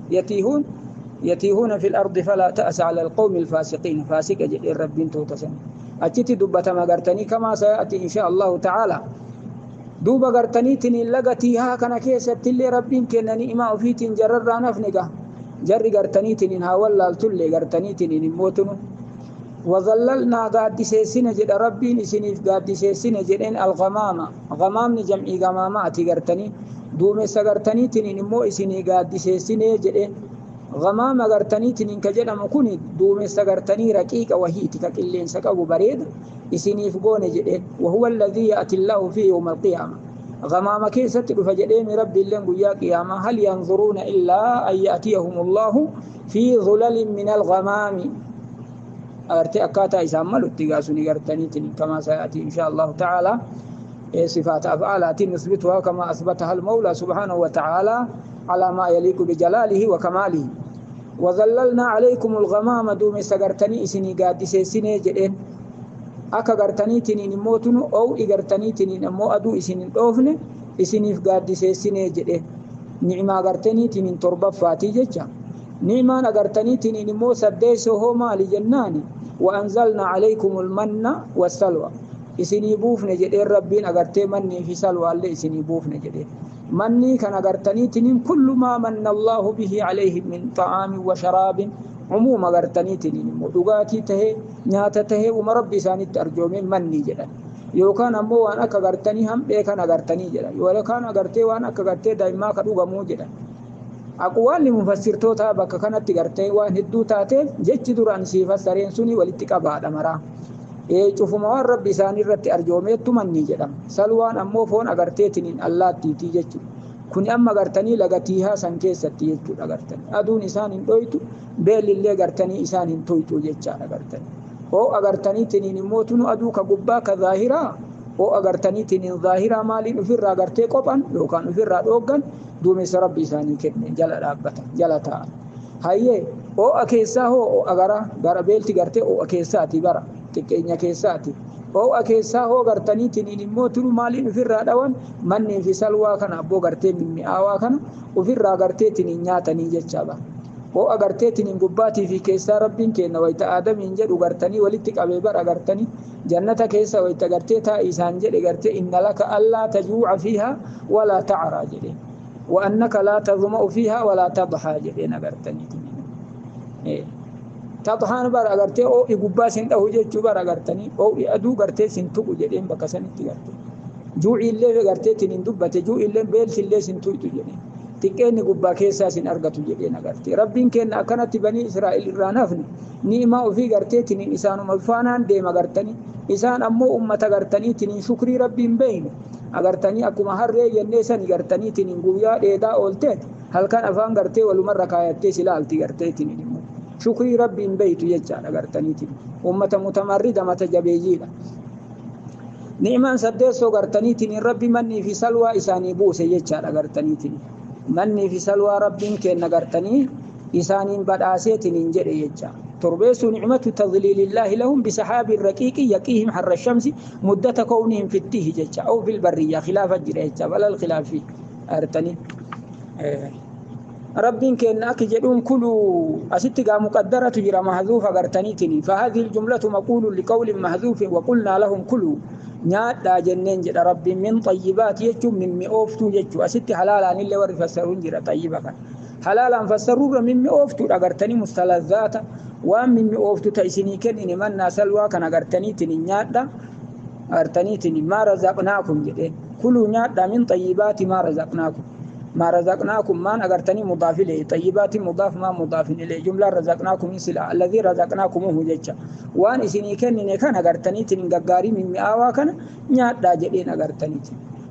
يتيهون في الأرض فلا تأس على القوم الفاسقين فاسق جل رب توتسن أتيت دبة ما قرتني كما سيأتي إن شاء الله تعالى دوبا قرتني تنين لقتيها كان كيسة اللي ربين كنني إما أفيتين جرر نفنقه جري قرتني تنين هاولا التلي قرتني تنين موتنو وظللنا قاد سيسين جد ربين سنيف قاد سيسين جدين الغمامة غمام جمعي غمامات قرتني دومي سقرتني تنين مو سني قاد سيسين جدين غمامة قرتني تنين كجد مكوني دومي سقرتني رقيق وهيتك كلين سقو بريد سنيف قون جدين وهو الذي يأتي الله في يوم القيامة غمامة كيست فجدين ربي لن قيا قيامة هل ينظرون إلا أن يأتيهم الله في ظلل من الغمام أرتي أكاتا إسامل التقاسني قرتني كما سيأتي إن شاء الله تعالى صفات أفعالات نثبتها كما أثبتها المولى سبحانه وتعالى على ما يليق بجلاله وكماله وظللنا عليكم الغمام دومي سقرتني إسني قادسي سني جدين أكا قرتني تنين موتنو أو إقرتني تنين مو أدو إسنين أوفن إسنيف قادسي سني جدين نعما قرتني تنين تربة فاتي جتشا نعما قرتني تنين مو سديسو هما لجناني وأنزلنا عليكم المن والسلوى إسني بوفن جدين ربين أقرتي مني في سلوى اللي إسني بوفن جدين مني كان أقرتني تنين كل ما من الله به عليهم من طعام وشراب عموما أقرتني تنين مدوغاتي تهي نياتا تهي ومربي ساني ترجومين مني جدين يوكان أمو وأنا أقرتني هم بيكان أقرتني جدين يوكان أقرتي وأنا أقرتي دائما كدوغمو جدين أقوال مفسر توتا بك كانت تقرتي وان هدو تاتي جتش دران سيفا سرين سوني ولتك أبعد مرا cufuma waan rabbi isaanii irratti arjoomeettu manni jedhama. Salwaan ammoo foon agarteetiniin allaattiitii jechuudha. Kuni amma agartanii lagatiihaa san keessatti jechuudha agartanii. Aduun isaan hin dhoytu, beellillee agartanii isaan hin toytu jechaadha agartanii. Oo agartaniitiniin immoo tunu aduu ka gubbaa ka zaahiraa, oo agartaniitiniin zaahiraa maaliin ofirraa agartee qophan yookaan ofirraa dhooggan duumessa rabbi isaanii kenne jala dhaabbatan, jala taa'an. Hayyee oo'a keessaa hoo oo'a gara beelti gartee oo'a keessaati bara. Xiqqeenya keessaati. Oo'a keessaa hoo gartaniitiniin immoo tunu maaliin ofirraa dhawan mannii fi salwaa kana abboo gartee mimmi'aawaa kana ofirraa garteetiniin nyaatanii jechaadha. Oo'a garteetiniin gubbaatii fi keessaa rabbiin kenna wayita aadamiin jedhu gartanii walitti qabee bara gartanii jannata keessa wayita gartee taa'ii isaan jedhe gartee inna laka allaa tajuuca fiihaa walaa tacraa jedhe wa annaka laa tadma'u fiihaa walaa tadhaa jedheen agartaniitiniin. Tadhaan bara agartee oo'i gubbaa sin dhahu jechuu bara agartanii oo'i aduu gartee sin tuqu jedheen bakka sanitti gartee juuciillee gartee tiniin dubbate juuciillee beelsillee sin tuytu jedheen xiqqeenni gubbaa keessaa sin argatu jedheen agartee rabbiin kenna akkanatti banii Israa'el irraa nafne ni'imaa ofii gartee tiniin isaanuma faanaan deema gartanii isaan ammoo ummata gartanii tiniin shukrii rabbiin beeyne agartanii akkuma harree jennee sani gartanii tiniin guyyaa dheedaa oolteet halkan afaan gartee walumarra kaayattee silaalti gartee tiniin immoo shukrii rabbiin beeytu jechaadha gartaniitiin ummata mutamarrida mata jabeeyyiidha. Ni'imaan saddeessoo gartaniitiin rabbi mannii fi salwaa isaanii buuse jechaadha gartaniitiin mannii fi salwaa rabbiin kenna gartanii isaaniin badhaaseetiniin jedhe jecha. Torbeessuu nicmatu tadliilillaahi lahum bisaxaabin raqiiqin yaqiihim harra shamsi muddata kownihim fittihi jecha aw filbarriyya khilaafa jira jecha balal khilaafi gartanii. ربين كأن أكجدون كلوا أستجا مقدرة جرى محذوفة قرتنيتني فهذه الجملة مقول لقول محذوف وقلنا لهم كلوا نيادا جنين جرى ربي من طيبات يجو من مئوفتو يجو أست حلالا اللي ورفسرون جرى طيبة Halaalaan fassarruurra mimmi'ooftuudha agartanii mustalazzaata waan mimmi'ooftu ta isinii kennine mannaa salwaa kan agartaniitiin nyaadha agartaniitiin maa razaqnaakum jedheen kuluu nyaadha min xayyibaati maa razaqnaakum ما رزقناكم ما أغرتني مضاف إليه طيبات مضاف ما مضاف إليه جملة رزقناكم سلا الذي رزقناكم هو جتة وان إسني كن كان أغرتني تنغاري من مآوا كان نيادا جدين أغرتني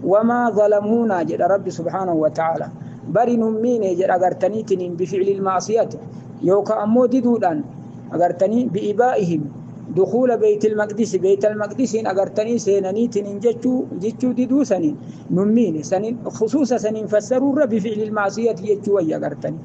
وما ظلمونا جد رب سبحانه وتعالى بري نمين جد أغرتني تنين بفعل المعصية يوكا أمو دودان أغرتني بإبائهم دخول بيت المقدس بيت المقدس أغرتني سينني تنين جتشو ديدو سنين نمين سنين خصوصا سنين فسروا بفعل المعصية جتشو أغرتني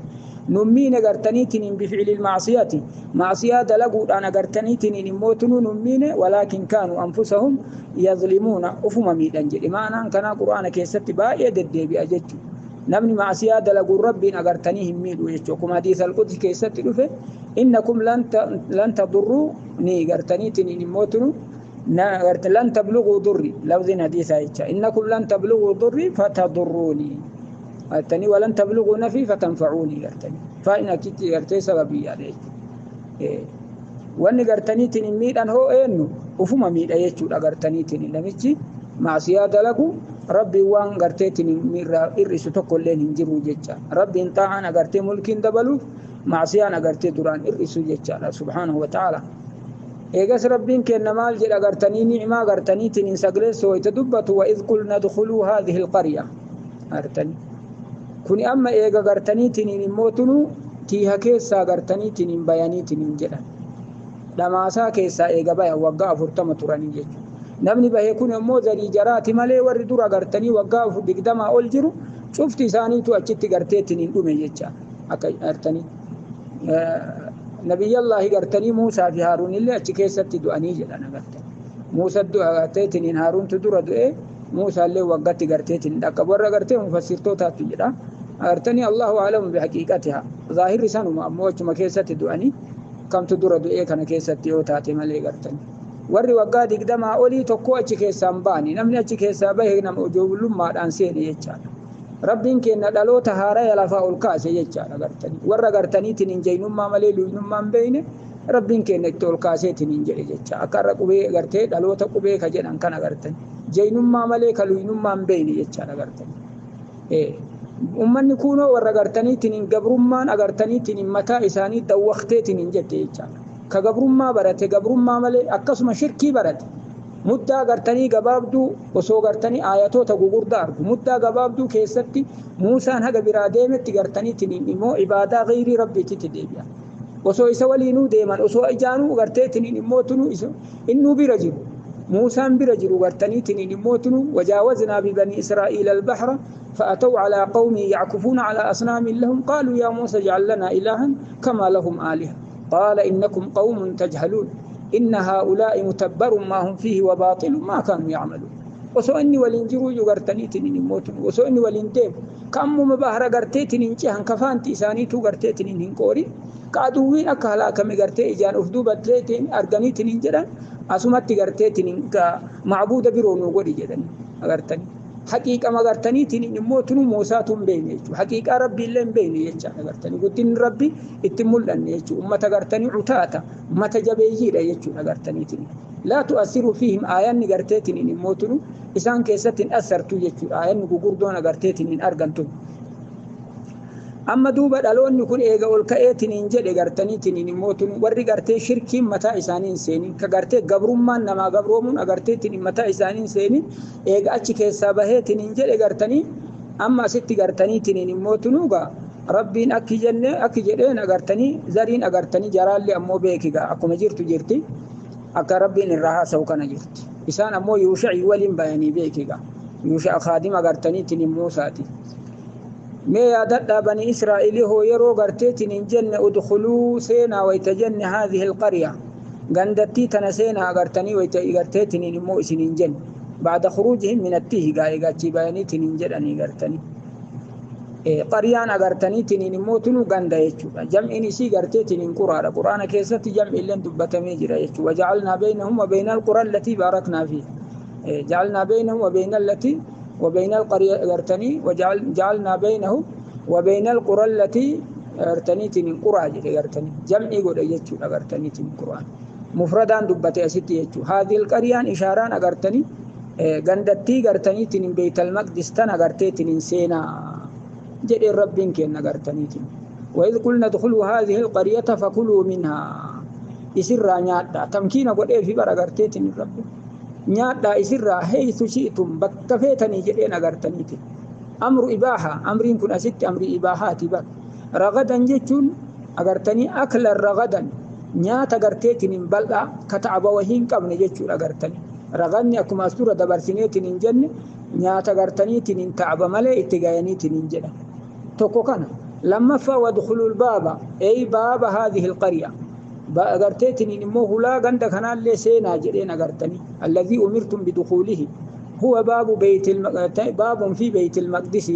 نمين أغرتني تنين بفعل المعصية معصية دلقوا أن أغرتني تنين موتنو نمين ولكن كانوا أنفسهم يظلمون أفهم ميدان جل معنى كان قرآن كيست باية ددي بأجتشو نمني معصية دلقوا ربي أغرتنيهم ميدو يجتشو كما حديث القدس كيست رفه إنكم لن تضروا ني غرتني تنين موتنو لن تبلغوا ضري لفظ حديث عائشة إنكم لن تبلغوا ضري فتضروني غرتني ولن تبلغوا نفي فتنفعوني غرتني فإن كنت غرتي سببية عليك وأن غرتني تنين ميدان هو إنه وفما ميد أيتشو غرتني تنين نمشي معصية دلقوا ربي وان غرتي تنين ميرا إرسو تقول لين هنجرو جتشا ربي انطاعنا غرتي ملكين دبلو معصية أغرتي دران إرسو جتشا سبحانه وتعالى إيجاس ربين كأن مال جل أغرتني نعمة أغرتني تنين سجلس ويتدبت وإذ قلنا ادخلوا هذه القرية أغرتني كوني أما إيجا أغرتني تنين موتنو تيها كيسا أغرتني تنين بياني تنين جلا لما سا كيسا إيجا بيا وقع فرتم تراني جتشو نمني به يكون موزري جراتي مالي وردور أغرتني وقع فدقدما أولجرو شفتي ساني تو أشتي أغرتي تنين دومي جتشا أغرتني نبي الله قرتني موسى في هارون اللي أتشكيست دعاني جلنا قرتني موسى دعاتني هارون تدور دعاء موسى اللي وقت قرتني أكبر قرتني مفسر توتا تجرا قرتني الله أعلم بحقيقتها ظاهر سنو ما موج ما كيست دعاني كم تدور دعاء كان كيست يوتا تملي قرتني وري وقاد قدام أولي تقوى أتشكيسان باني نمني أتشكيسا به نم أجوب لما أنسيني يجعل ربين كنا دلوت هارا يلفا الكاس يجعل غرتني ورا غرتني تنين جينما مالي لونما بين ربين كنا تول كاس تنين جري يجعل أكر قبي غرتي دلوت قبي كجن كان غرتني جينما مالي كلونما بين يجعل غرتني إيه أمني كونوا ورا غرتني تنين جبرمان أغرتني تنين متى إساني دوختي تنين جت يجعل كجبرما برته جبرما مالي أقسم شركي برته مدة غرتني جبابدو وسو غرتني آياتو تغورد أرجو مدة جبابدو كيستي موسى هذا برادمة تغرتني تنين مو عبادة غير ربي تتدبيا وسو يسولينو دائما وسو إجانو غرتي تنين مو تنو إسو إنه برجل موسى برجل غرتني تنين مو تنو وجاوزنا ببني إسرائيل البحر فأتوا على قوم يعكفون على أصنام لهم قالوا يا موسى اجعل لنا إلها كما لهم آلهة قال إنكم قوم تجهلون إن هؤلاء متبر ما هم فيه وباطل ما كانوا يعملون وسو إني ولنجرو يغرتني تنين موتن وسو إني ولندم كم مبهر غرتي تنين جهن كفانتي إساني تو غرتي تنين هنكوري كادوين أكهلا كم غرتي إجان أفدو بدلتين أرغني تنين جدن أسمت غرتي تنين كمعبود برونو غوري جدن غرتني حقيقة ما غرتني تنين موتن موسى تم بيني حقيقة ربي لين بيني يجا غرتني قلت إن ربي اتمل أن يجو أمة غرتني عتاتا أمة جبيجيرة يجو غرتني تنين لا تؤثر فيهم آيان غرتي تنين موتن إسان كيستين أثر تو يجو آيان غوردون غرتي تنين أرغنتو أما دوبا دالون يكون إيغا أولكايتين إنجل غرتني تنين موتن وري غرتي شركي متى إسانين سينين كغرتي غبرمان نما غبرومون أغرتي تنين متى إسانين سينين إيغا أتشكي سابهتين إنجل غرتني أما ست غرتني تنين موتنوغا ربين أكي جنة أكي جدين أغرتني زرين أغرتني جرالي أمو بيكيغا أكو مجرتو جرتي أكا ربين الرها سوكنا جرتي إسان أمو يوشع ولين بياني بيكيغا يوشع خادم أغرتني تنين موساتي ما يادت بني إسرائيل هو يرو غرتيتين إن جن ادخلوا سينا ويتجن هذه القرية غندتي تنسينا غرتني ويتغرتيتين إن مو إسنين جن بعد خروجهم من التيه غايغا تباينيتين إن جن غرتني قريان غرتني تنين موتنو غندا يچو جمع نسي غرتيتين إن قرى القرآن كيست جمع لن دبتمي جرا يچو وجعلنا بينهم وبين القرى التي باركنا فيها جعلنا بينهم وبين التي وبين القرية غرتني وجعلنا بينهم وبين القرى التي أرتنيتين قرى جدي أرتني جمعي قد يجو أرتنيتين قرآن مفردان دبتي أستي يجو هذه القريان إشاران أرتني غندتي أرتنيتين بيت المقدس تن أرتيتين سينا جدي ربين كين أرتنيتين وإذ قلنا ادخلوا هذه القرية فكلوا منها إسرا نيادا تمكين قد إيه في برغرتيتين رب نيادا إسرا حيث شئتم بكفيتني جدين أغرتنيتين أمر إباحة أمرين كن أست أمر إباحات بك رغدا جتون أغرتني أكل رغدا نياتا أغرتيتين بلأ كتعب وهين قبل جتون أغرتني رغني أكما سورة دبرسينيتين جن نياتا أغرتنيتين تعب ملي اتقاينيتين جن توكو كان لما فودخلوا الباب أي باب هذه القرية أغرتيتني إمه لا غند كان لي سينا جدين أغرتني الذي أمرتم بدخوله هو باب بيت باب في بيت المقدس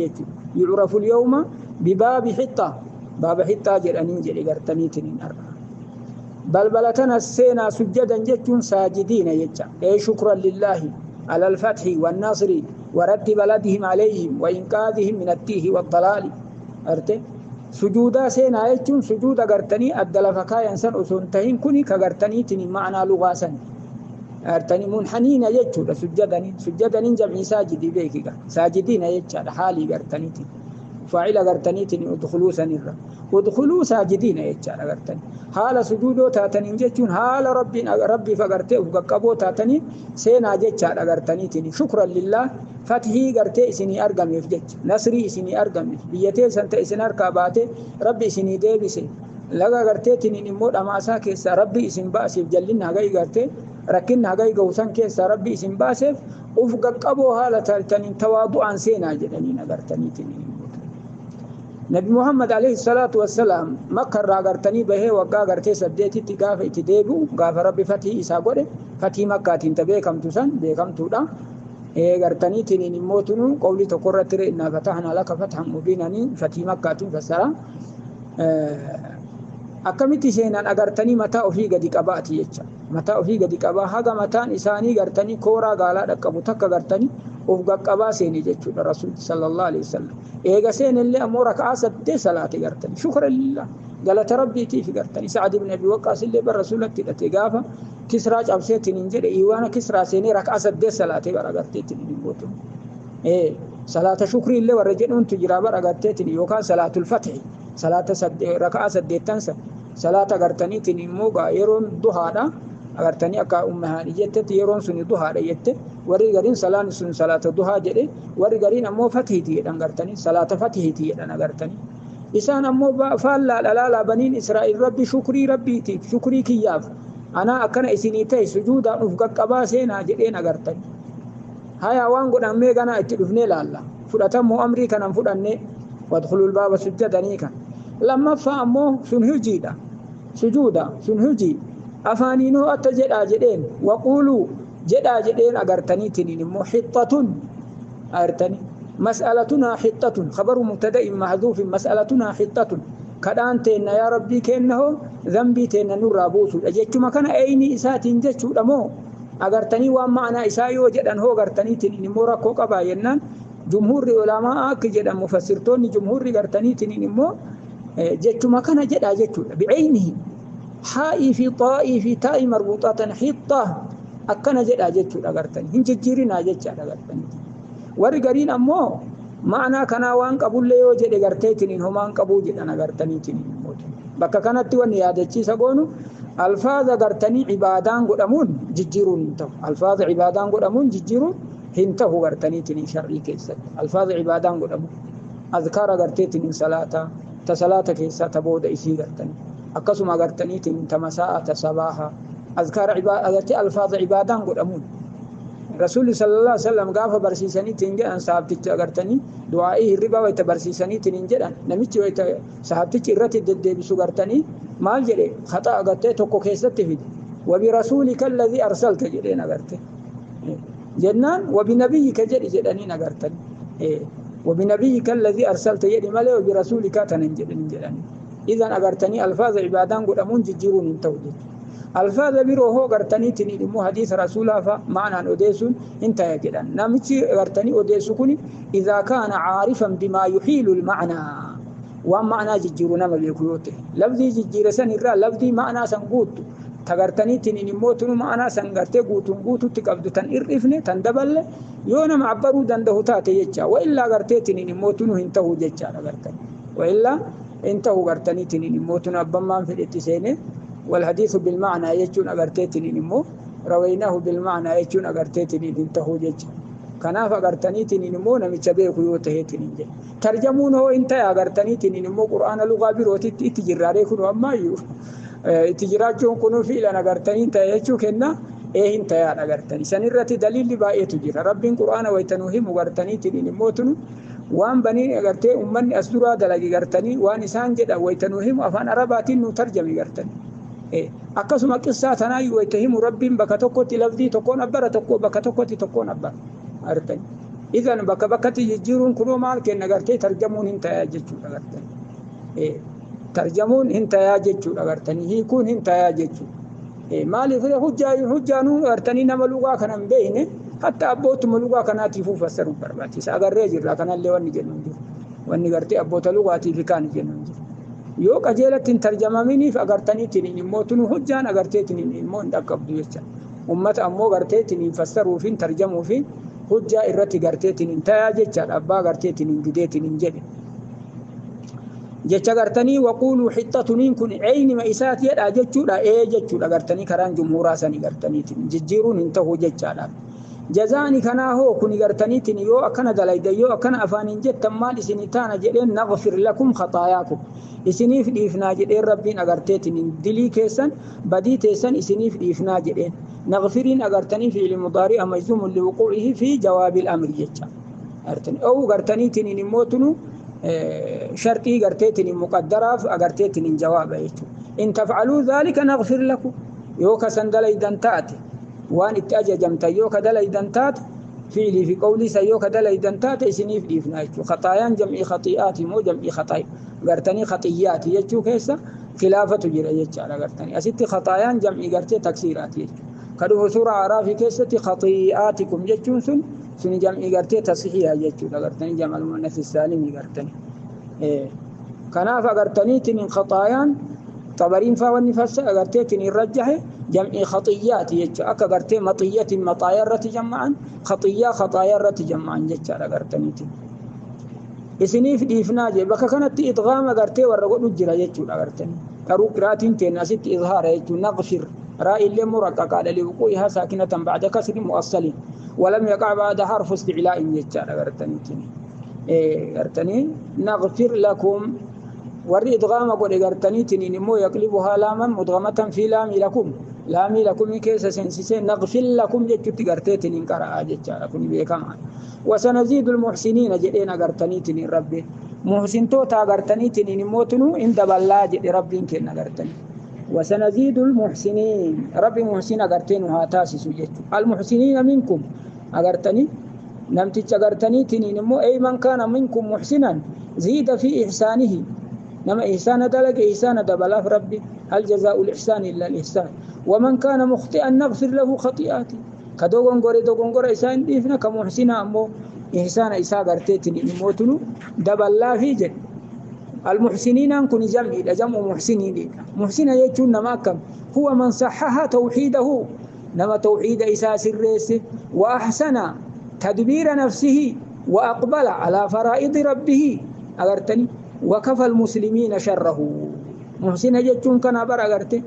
يعرف اليوم بباب حطة باب حطة جرانين جري أغرتني تنين أربعة بل بلتنا السينا سجدا جتون ساجدين يجا أي شكرا لله على الفتح والنصر ورد بلدهم عليهم وإنقاذهم من التيه والضلال أرتي سجودا سينا يجون سجودا غرتني أدلفكا ينسان أسنتهين كوني كغرتني تني معنى لغاسا أرتني منحنين يجون سجدني سجدني جمع ساجدي بيكيغا ساجدين يجون حالي غرتني تني فاعل غرتني تني ادخلوا سنرا ادخلوا ساجدين يجون غرتني حال سجودو تاتني يجون حال ربي ربي فغرتي وقبو تاتني سينا يجون غرتني تني شكرا لله فتحي غرتي إسني أرقم يفجج نصري إسني أرقم بيتي سنت إسن أركباته ربي إسني ديبسي لغا غرتي تنين مود أماسا كيسا ربي إسن باسف جلنا غاي غرتي ركنا غاي غوسان كيسا ربي إسن باسف أفق قبو حالة تنين تواضعا سينا جدنين غرتني تنين نبي محمد عليه الصلاة والسلام مكة غرتني به وقا غرتي سديتي تقاف اتديبو غاف ربي فتحي إسا قده فتحي مكة تنتبه تسان بكم تودا غرتني تنين موتنو قولي تقرر إنا فتحنا لك فتحا مبينا فتح مكة فسرا أكملت سينا أغرتني متى أفي قد قباتي يجا متى أفي قد قبا هذا متان إساني غرتني كورا قالا ركبو تك غرتني أفقا قبا سيني جتشو الرسول صلى الله عليه وسلم إيغا سين اللي أمورك عاسد دي صلاة غرتني شكرا لله قالت ربي تيف غرتني سعد بن أبي وقاص اللي بالرسول تتقافا كسرى أبسيتين إنجل إيوانا كسرى سيني رك أسد دي صلاة برغرتين بوتو إيه صلاة شكري اللي ورجلون تجرى برغرتين يوكا صلاة الفتح صلاة ركعة سديتنسا صلاة غرتني تنموغا يرون ضحى غرتني أكا أمها جتت يرون سني ضحى جت وري غرين صلاة سن صلاة ضحى جري وري غرين أمو فتح تي غرتني صلاة فتح تي غرتني إسان أمو فالا لا لا بنين إسرائيل ربي شكري ربي تي شكري كياف أنا أكن إسنيتي سجودا أفقا قبا سينا جدين أغرتني هيا وان قد أمي غنا اتدفني لالا فلتمو أمري كان فلأني وادخلوا الباب سجدا كان لما فأمو سنهجيدا سجودا سنهجي أفانينو أتجد أجدين وقولوا جد أجدين أغرتني تنين محطة أغرتني مسألتنا حطة خبر مبتدأ محذوف مسألتنا حطة كدان تينا يا ربي كأنه ذنبي تينا نور أبوسو أجدت مكان أيني إساتين جدت أمو أغرتني وما أنا إسايو جدًا هو أغرتني تنين مورا كوكا باينان جمهور علماء كجدًا مفسرتون جمهور أغرتني تنين مو جدت مكان جد أجدت بعينه حائي في طائي في تاء مربوطة حطة أكن جد أجدت أغرتني هنجرين أجدت أغرتني ورجرين أمو معنى كناوان قبول ليو جد أغرتني همان قبول جد أنا أغرتني تنين موت بكا كانت وني يادتشي سقونو ألفاظ غرتني عبادان قدامون ججيرون انتو ألفاظ عبادان قدامون ججيرون هنتو غرتني تنين شرعي كيسات ألفاظ عبادان قدامون أذكار غرتني تنين صلاة تصلاة كيسات تبود إسي غرتني أقسم غرتني تنين تمساء تصباحا أذكار عبادة ألفاظ عبادان قدامون رسول صلى الله عليه وسلم قاف برسيسني تنجي أن صحابتك غرتني دعائه الربا ويتبرسيسني تنجي أن نمتي ويت صحابتك الرتي دد بسو غرتني ما جري خطأ غرتي توكو كيست تفيد وبرسولك الذي أرسلت جري نغرتي جنان وبنبيك جري جراني نغرتني وبنبيك الذي أرسلت جري مالي وبرسولك تنجي جراني إذن أغرتني ألفاظ عبادان قد أمون ججيرون توجد الفاظ برو هو غرتني تني مو حديث رسول الله فمعنى أوديسون انتهى كده نمشي غرتني أوديسو كوني إذا كان عارفا بما يحيل المعنى Waan ma'anaa jijjiiru nama beeku yoo ta'e, lafdii jijjiire san irraa lafdii ma'anaa san guuttu tagartaniitiin immoo tunu ma'anaa san gartee guutuun guututti qabdu tan irrifne tan daballe yoo nama abbaruu danda'u taate jecha. Wa illaa garteetiin immoo tunu hin ta'u jechaadha gartanii. Wa illaa hin ta'u gartaniitiin immoo tunu abbammaan fedhetti seene. Walhadiisu bilma'anaa jechuun agarteetiin immoo rawaynaahu bilma'anaa jechuun agarteetiin hin ta'u jecha. Kanaaf agartaniitiin immoo namicha beeku yoo ta'eetiin hin jedhe. Tarjamuun hoo hin ta'e agartaniitiin immoo qura'aana lugaa birootitti itti jirraaree kun ammaayyuu itti jiraachuun kunuu fiilan agartanii ta'e jechuu kenna ee hin ta'aadha agartanii. San irratti daliilli baay'eetu jira. Rabbiin qura'aana waytanuu himu gartaniitiin immoo tunu waan baniin agartee uummanni as duraa dalage gartanii waan isaan jedhan waytanuu himu afaan arabaatiin nu tarjami gartanii. Akkasuma qissaa tanaayyuu wayta himu Rabbiin bakka tokkotti lafdii tokkoon abbara tokko bakka tokkotti tokkoon abbara gartanii. Idan bakka bakkatti jijjiiruun kunoo maal kenna gartee tarjamuun hin tayaa jechuudha gartanii. Tarjamuun hin tayaa jechuudha gartanii, hiikuun hin tayaa jechuudha. Maaliif hujjaanuu gartanii nama lugaa kana hin beekne hatta abbootuma lugaa kanaatiifuu fassaruu barbaachisa. Agarree jirra kanallee wanni jennu hin jiru. Wanni gartee abboota lugaatiif kaan jennu hin jiru. Yoo qajeelatti hin tarjamaminiif agartaniitiin immoo tunu hujjaan agarteetiin immoo hin dhaqqabdu jecha. Ummata ammoo garteetiin hin fassaruuf hin tarjamuuf hujjaa irratti garteetiin hin tayaa jechaadha. Abbaa garteetiin hin dideetiin hin jedhe. Jecha gartanii waquuluu hixxatuniin kun eeynima isaati jedha jechuudha ee jechuudha gartanii karaan jumhuuraa sanii gartaniitiin jijjiiruun hin ta'u jechaadha. Jazaani kanaa hoo kuni gartaniitiin yoo akkana dalaydan yoo akkana afaaniin jettan maal isinii taana jedheen naghfir lakum khaxaayaakum isiniif dhiifnaa jedheen Rabbiin agarteetiin dilii keessan badii teessan isiniif dhiifnaa jedheen. Naghfiriin agartanii fi'ili mudaari'a majzuumun liwuquu'ihi fi jawaabil amri jecha. Owu gartaniitiin immoo tunu sharxii garteetiin muqaddaraaf agarteetiin jawaaba jechuudha. In tafcaluu dhaalika naghfir lakum yoo kasan dalaydan taate waan itti ajajamtan yoo ka dalaydan taate fi'ilii fi qawlii san yoo ka dalaydan taate isiniif dhiifna jechuudha. Khaxaayaan jam'ii khaxii'aati moo jam'ii khaxaayi gartanii khaxiyyaati jechuu keessa khilaafatu jira jechaadha gartanii. Asitti khaxaayaan jam'ii gartee taksiiraati jechuudha. Ka dhufu suuraa Araafii keessatti khaxii'aatikum jechuun sun suni jam'ii gartee tasxiiha jechuudha gartanii jamal muannas saalimii gartanii. Kanaaf agartaniitiin khaxaayaan xabariin faa wanni fassa agarteetiin hin rajjahe jam'ii khaxiyyaati jechuudha. Akka gartee maxiyyatiin maxaayaa irratti jamma'an khaxiyyaa khaxaayaa irratti jamma'an jechaadha agartaniitiin. Isiniif dhiifnaa jee bakka kanatti idgaama gartee warra godhu jira jechuudha agartanii. Garuu qiraatiin teenya asitti izhaara jechuun naghfir raa'illee muraqqaqaadha liwuquu'ihaa saakinatan ba'da kasri mu'assalin walam yaqaa ba'da harfu isti'laa'in jechaadha agartaniitiin. Gartanii naghfir lakum warri idgaama godhe gartaniitiin immoo yaqlibuhaa laaman mudgamatan fi laamii lakum laamii lakumii keessa seensisee naghfir lakum jechutti garteetiin hin qara'aa jechaadha kun beekamaa. Wasanaziidu almuhsiniina jedheen agartaniitiin rabbi muhsintoota agartaniitiin immoo tunu hin daballaa jedhe rabbiin kenna agartanii. Wasanaziidu almuhsiniin rabbi muhsin agartee nu haa taasisu jechuudha. Almuhsiniina minkum agartanii namticha agartaniitiin immoo ey man kaana minkum muhsinan ziida fi ihsaanihi nama ihsaana dalage ihsaana dabalaaf rabbi hal jazaa'u al-ihsaani illa al-ihsaan waman kaana mukhti'an naghfir lahu khati'aati ka dogongore dogongora isaa hin dhiifna ka muhsina ammoo ihsaana isaa garteetiin immoo tunu daballaafii jedhe. Almuhsiniinaan kun jam'iidha jam'u muhsiniidha. Muhsina jechuun nama akkam huwa man saxaha tawxiidahu nama tawxiida isaa sirreesse wa ahsana tadbiira nafsihi wa aqbala alaa faraa'idi rabbihi agartanii وكفى المسلمين شره. محسن جتون كان بر أغرتي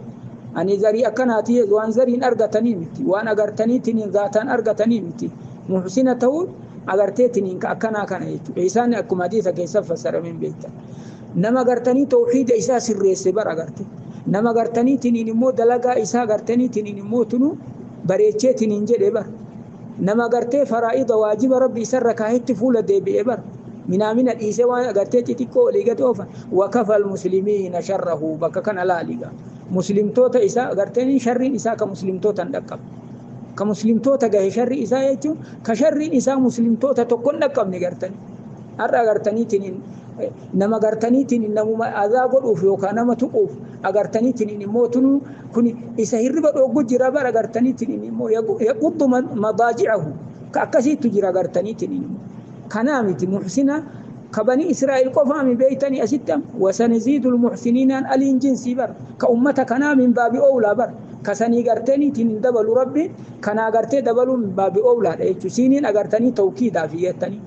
أني زري أكناتي وان زرين أرغتني متي وان أغرتني تنين ذاتان أرغتني متي محسن تقول أغرتي تنين كأكنا كان يجو إيسان أكم حديثة كيسا فسر من بيتا نما أغرتني توحيد إساس الرئيس بر أغرتي نما أغرتني تنين مو دلقا إسا أغرتني تنين مو تنو بريتشي تنين جدي بر نما أغرتي فرائض واجب ربي سركاهت فول دي بر من الإيسا وأغرتي تتكو لغت أوفا وكفى المسلمين شره بك كان لا لغا مسلم توتا إسا أغرتني شر إسا كمسلم توتا ندقب كمسلم توتا جه شر إسا يجو كشر إسا مسلم توتا تكون ندقب نغرتني أرى أغرتني تنين نما أغرتني تنين نمو أذا قل أوف يوكا نما تقوف أغرتني تنين موتنو كوني إسا هرب أوغو جرابر أغرتني تنين مو يقض مضاجعه كأكسي تجرى أغرتني تنين كنامتي محسنة كبني إسرائيل قفا من بيتني أستم وسنزيد المحسنين ألين جنسي بر كأمة كنا من باب أولى بر كسني قرتني تندبل ربي كنا قرتي دبل من باب أولى سينين أقرتني توكيدا في يتني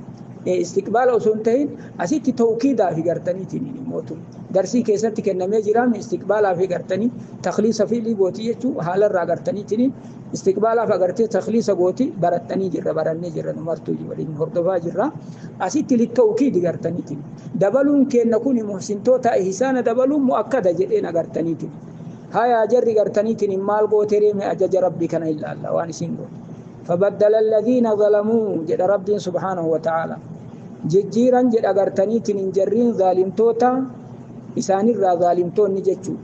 استقبال أسنتين أسيت توكيدا في قرتني تنين موتون درسي كيستي كنمي جرام استقبال في قرتني تخليص في لي بوتي حال الرا قرتني تنين استقبال في قرتي تخليص بوتي برتني جرا برني جرا نمرتو جبرين هردفا جرا أسيت للتوكيد قرتني تنين دبلون كي نكون محسن توتا إحسان دبلون مؤكدة جدين قرتني تنين هيا جري قرتني تنين مال بوتري ما أجج ربي كان إلا الله وانسين فبدل الذين ظلموا جد ربي سبحانه وتعالى ججيرا جد أغرتني تنين جرين ظالم توتا إساني را ظالم تون نجتشو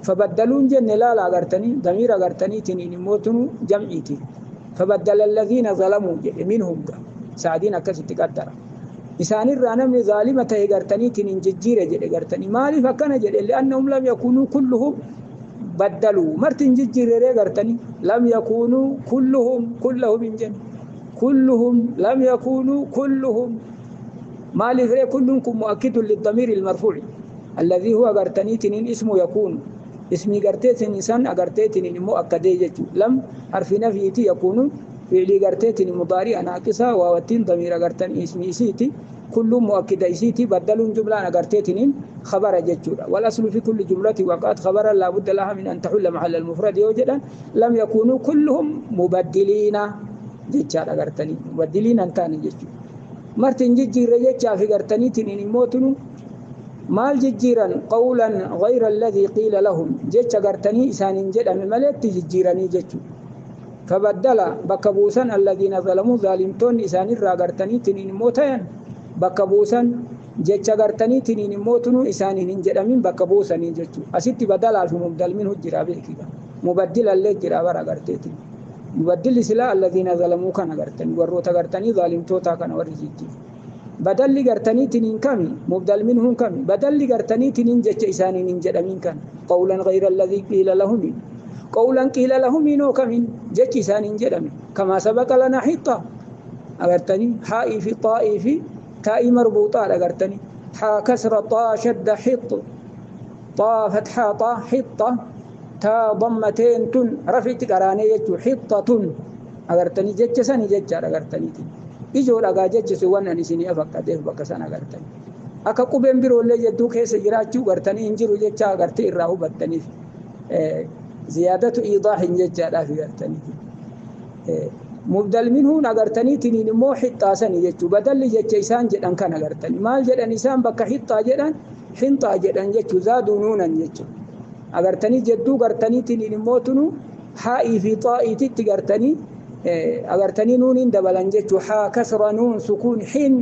فبدلون جن لا لا أغرتني ضمير أغرتني تنين موتنو جمعيتي فبدل الذين ظلموا جد منهم سعدين أكست تقدر إساني را نمي ظالمة أغرتني تنين ججيرا جد أغرتني مالي فكان جد لأنهم لم يكونوا كلهم بدلوا مرتين ججيرا أغرتني لم يكونوا كلهم كلهم جن كلهم لم يكونوا كلهم ما لذلك كلكم مؤكد للضمير المرفوع الذي هو أغرتني تنين اسمه يكون اسمي غرتيتن إنسان أغرتيتن مؤكد لم حرف نفيتي يكون فعلي غرتيتن مضارع ناقصة ووتين ضمير أغرتني اسمي سيتي كل مؤكد سيتي بدل جملة أغرتيتن خبر جتشورا والأصل في كل جملة وقعت خبرا لا بد لها من أن تحل محل المفرد يوجدا لم يكونوا كلهم مبدلين جتشار أغرتني مبدلين أنتان جتشو مرتين ججير جتشا في غرتني تنين موتنو مال ججيرا قولا غير الذي قيل لهم جتشا غرتني إسان جد أمي ملت ججيراني جتشو فبدل بكبوسا الذين ظلموا ظالمتون إسان الرا غرتني تنين موتين بكبوسا جتشا غرتني تنين موتنو إسان جد أمين بكبوسا جتشو أسيت بدل في مبدل منه جرابي كده مبدل اللي جرابا غرتيتي مبدل سلا الذين ظلموا كان غرتني وروتا غرتني ظالم توتا كان ورجيتي بدل غرتني تنين كمي مبدل منهم كمي بدل غرتني تنين جچ إساني نين جدمين كان قولا غير الذي قيل لهم قولا قيل لهم نو كمين جچ إساني جدمين كما سبق لنا حطة غرتني حاء في طاء في تاء مربوطة غرتني حا كسر طا شد حط طا فتحة طا حطة تا ضمتين تن رفعت قراني يجو حطة أغرتني جتشسني جتشار أغرتني إجو لغا جتشس وانا نسيني أفقده بكسان أغرتني أكا قبين برو اللي جدو كيس جراجو أغرتني انجرو جتشا أغرتي إراهو بطني زيادة إيضاح جتشا لا في أغرتني مبدل منه أغرتني تنين مو حطة سني جتشو بدل جتشيسان جدن كان أغرتني مال جدن إسان بكا حطة جدن حنطة جدن جتشو زادو نونا جتشو أغرتني جدو غرتني تنين موتنو حائي في طائي تتغرتني أغرتني نون دبلن جتو حا كسر نون سكون حين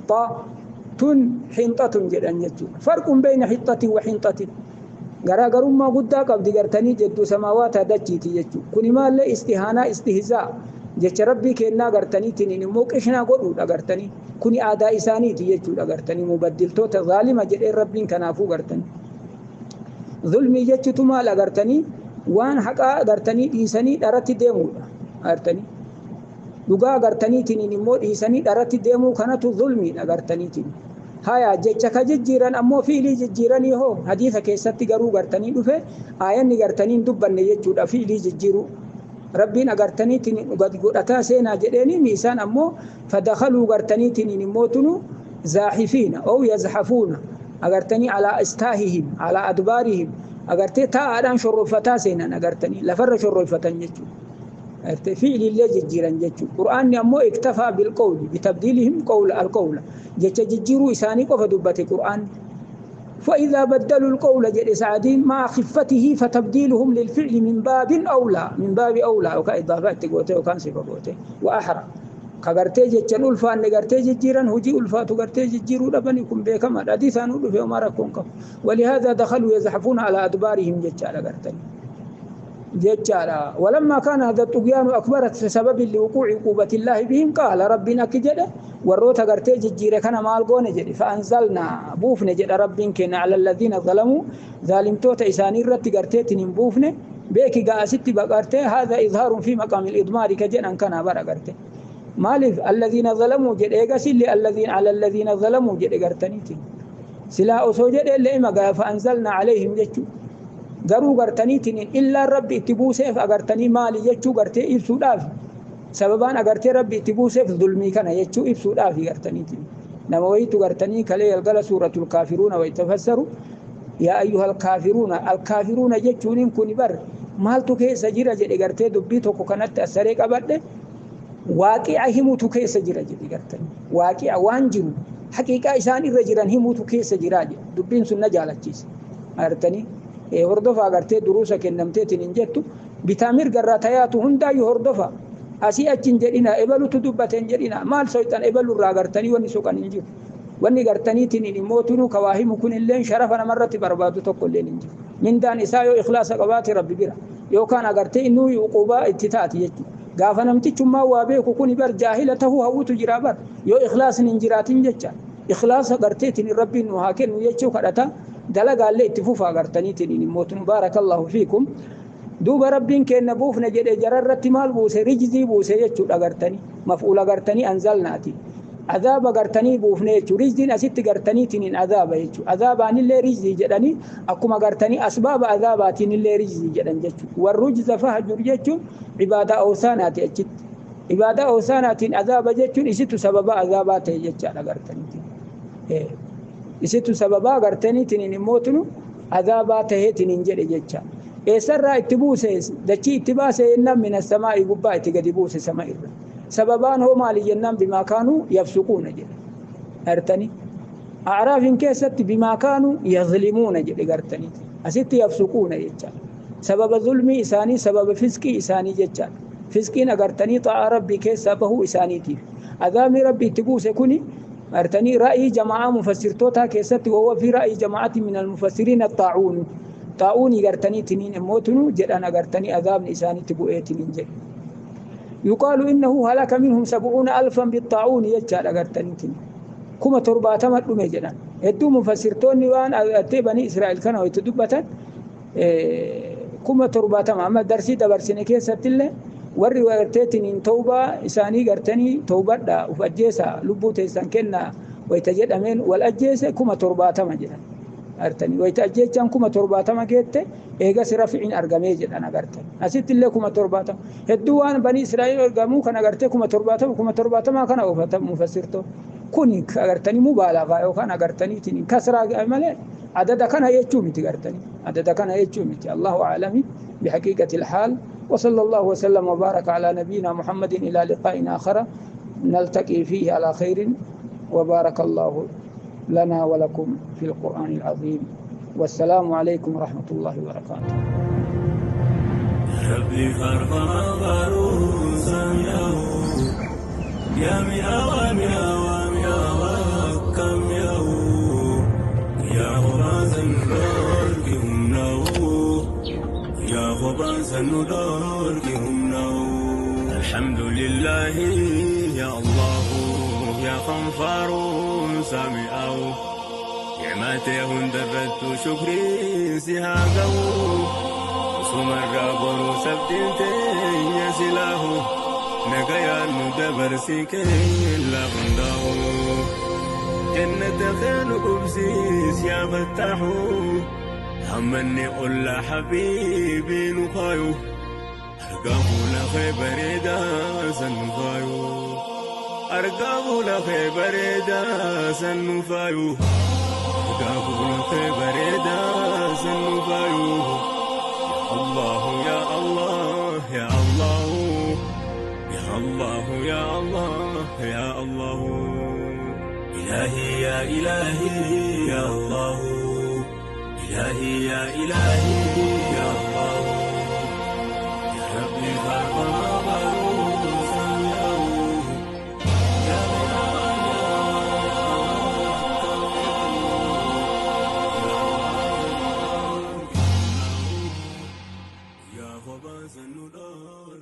طا تن حنطة جدن جتو فرق بين حطة وحنطة غراغرم ما قد قبض غرتني جدو سماوات دجيتي جتو كوني ما لا استهانة استهزاء جت ربي كنا غرتني تنين موقشنا قدو غرتني كوني آداء إساني تجتو غرتني مبدل توت ظالمة جد ربي كنافو غرتني ظلمي جتو ما لغرتني وان حقا غرتني ديسني درتي ديمو غرتني dhugaa gartaniitiin immoo dhiisanii dharatti deemuu kanatu zulmiidha gartaniitiin. Haya jecha ka jijjiiran ammoo fiilii jijjiiranii hoo hadiisa keessatti garuu gartanii dhufe aayanni gartanii hin dubbanne jechuudha fiilii jijjiiruu. Rabbiin agartaniitiin godhataa seenaa jedheeni miisaan ammoo fadakhaluu gartaniitiin immoo tunu zaahifiina oo yazhafuuna agartanii alaa istaahihim alaa adbaarihim agartee taa'aadhaan shorrofataa seenan agartanii lafarra shorrofatan jechuudha. فعل الله ججيران جچو قرآن امو اكتفى بالقول بتبديلهم قول القول جچ ججيرو اساني قف دبته قرآن فإذا بدلوا القول جد سعدين مع خفته فتبديلهم للفعل من باب أولى من باب أولى وكإضافات قوته وكان صفة قوته وأحرى كغرتي جچن ألفان نغرتي ججيران هجي ألفات غرتي ججيرو لبنكم بكما حديثان ألف وما ركونكم ولهذا دخلوا يزحفون على أدبارهم جچ على غرتني ججالا ولما كان هذا الطغيان أكبر سبب لوقوع عقوبة الله بهم قال ربنا كجد وروتا غرتي ججيره كان مال غون جدي فأنزلنا بوفن جد ربنا كن على الذين ظلموا ظالمتوت إساني رت غرتي تنين بوفن بيكي غاسيتي بغرتي هذا إظهار في مقام الإضمار كجد أن كان برا غرتي Maaliif alladhiina zalamuu jedhe eegasillee alladhiina ala alladhiina zalamuu jedhe gartaniitiin. Silaa osoo jedhe illee ima gaafa anzalna alayhim jechuu. Garuu gartaniitiin illaan rabbi itti buuseef agartanii maali jechuu gartee ibsuudhaaf. Sababaan agartee rabbi itti buuseef zulmii kana jechuu ibsuudhaaf gartaniitiin. Nama wayitu gartanii kalee galgala suuratul kaafiruuna waytafassaru yaa ayyuhal kaafiruuna alkaafiruuna jechuun kun bar maaltu keessa jira jedhe gartee dubbii tokko kanatti asaree qabadhe waaqi'a himutu keessa jira jedhe gartanii waaqi'a waan jiru haqiiqaa isaan irra jiran himutu keessa jira jedhe dubbiin sun na jaalachiise gartanii hordofaa gartee duruusa kennamteetiin hin jettu bitaa mirgarraa tayaatu hundaayyuu hordofa asii achi hin jedhina ebalutu dubbate hin jedhina maal soyxan ebalurraa gartanii wanni soqan hin jiru wanni gartaniitiin immoo tunuu kawaa himu kun illeen sharafa namarratti barbaadu tokko illeen hin jiru mindaan isaa yoo ikhlaasa qabaate rabbi bira yookaan agartee innuu uquubaa itti taati jechuudha. Gaafa namtichummaa waa beeku kun bar jaahila tahuu hawwutu jira bar yoo ikhlaasni hin jiraatin jecha ikhlaasa garteetiin rabbiin nu haa kennu jechuu kadhata dalagaallee itti fufaa gartaniitiin immoo tunu baarakallahu fiikum. Duuba rabbiin kenna buufne jedhe jararratti maal buuse rijzii buuse jechuudha gartanii maf'uula gartanii anzalnaati. Azaaba gartanii buufne jechuudha rijziin asitti gartaniitiin azaaba jechuudha azaabaanillee rijzii jedhanii akkuma gartanii asbaaba azaabaatiin rijzii jedhan jechuudha warrujza fahjur jechuun ibaadaa awsaanaati achitti ibaadaa awsaanaatiin azaaba jechuun isitu sababa azaabaa ta'e jechaadha gartaniitiin isitu sababaa gartaniitiin immoo tunu azaabaa ta'eetiin hin jedhe jecha eessarraa itti buuse dachii itti baase jennaan mina samaa'ii gubbaa itti gadi buuse sama irra. Sababaan hoo maali jennaan bimaa kaanuu yafsuquuna jedhe gartanii acraafin keessatti bimaa kaanuu yazlimuuna jedhe gartanii asitti yafsuquuna jecha sababa zulmii isaanii sababa fisqii isaanii jechaadha fisqiin agartanii xaa'aa rabbii keessaa bahuu isaaniitiif azaabni rabbi itti buuse kuni gartanii ra'ii jamaa'aa mufassirtootaa keessatti wahuwa fi ra'ii jamaa'ati min almufassiriin axxaa'uun xaa'uunii gartanii tiniin immoo tunu jedhan agartanii azaabni isaanitti bu'eetiniin jedhe. يقال إنه هلك منهم 70,000 بالطاعون يجعل أغرتنيتين كما ترباتما دمي جدان هدو مفسرتوني وان أتي بني إسرائيل كانوا يتدبتا كما ترباتما أما درسي دبرسيني كيسة الله وري ورتيتين توبة إساني غرتني توبة دا وفجيسا لبوتي سانكنا ويتجد أمين والأجيسة كما ترباتما جدان أرتني ويتأجيجان كما ترباتما جيت إيجاس رفعين أرجمي جدان أرتني أسيت الله كما ترباتما هدوان بني إسرائيل أرجمو كان أرتي كما ترباتما كما ترباتما كان أوفت مفسرته كوني أرتني مبالغة أو كان أرتني تني كسر عمله عدد كان يجومي تأرتني عدد كان يجومي الله أعلم بحقيقة الحال وصلى الله وسلم وبارك على نبينا محمد إلى لقاء آخر نلتقي فيه على خير وبارك الله لنا ولكم في القرآن العظيم والسلام عليكم ورحمة الله وبركاته. ربي يا الحمد لله يا الله يا خنفار سامعه نعمته درت شكري سهاقه وسمر رابر سبتنتي يا سلاه نقيا ندبر سكين لغنده جنة خير قبسيس يا فتاحو همني قل حبيبي نخايو أرقاه لخي بريدا سنفايو أرقاه لخي بريدا سنفايو أرقاه لخي بريدا سنفايو يا الله يا الله يا الله يا الله يا الله يا الله إلهي يا إلهي يا الله إلهي يا إلهي يا الله يا ربي يا خباز النور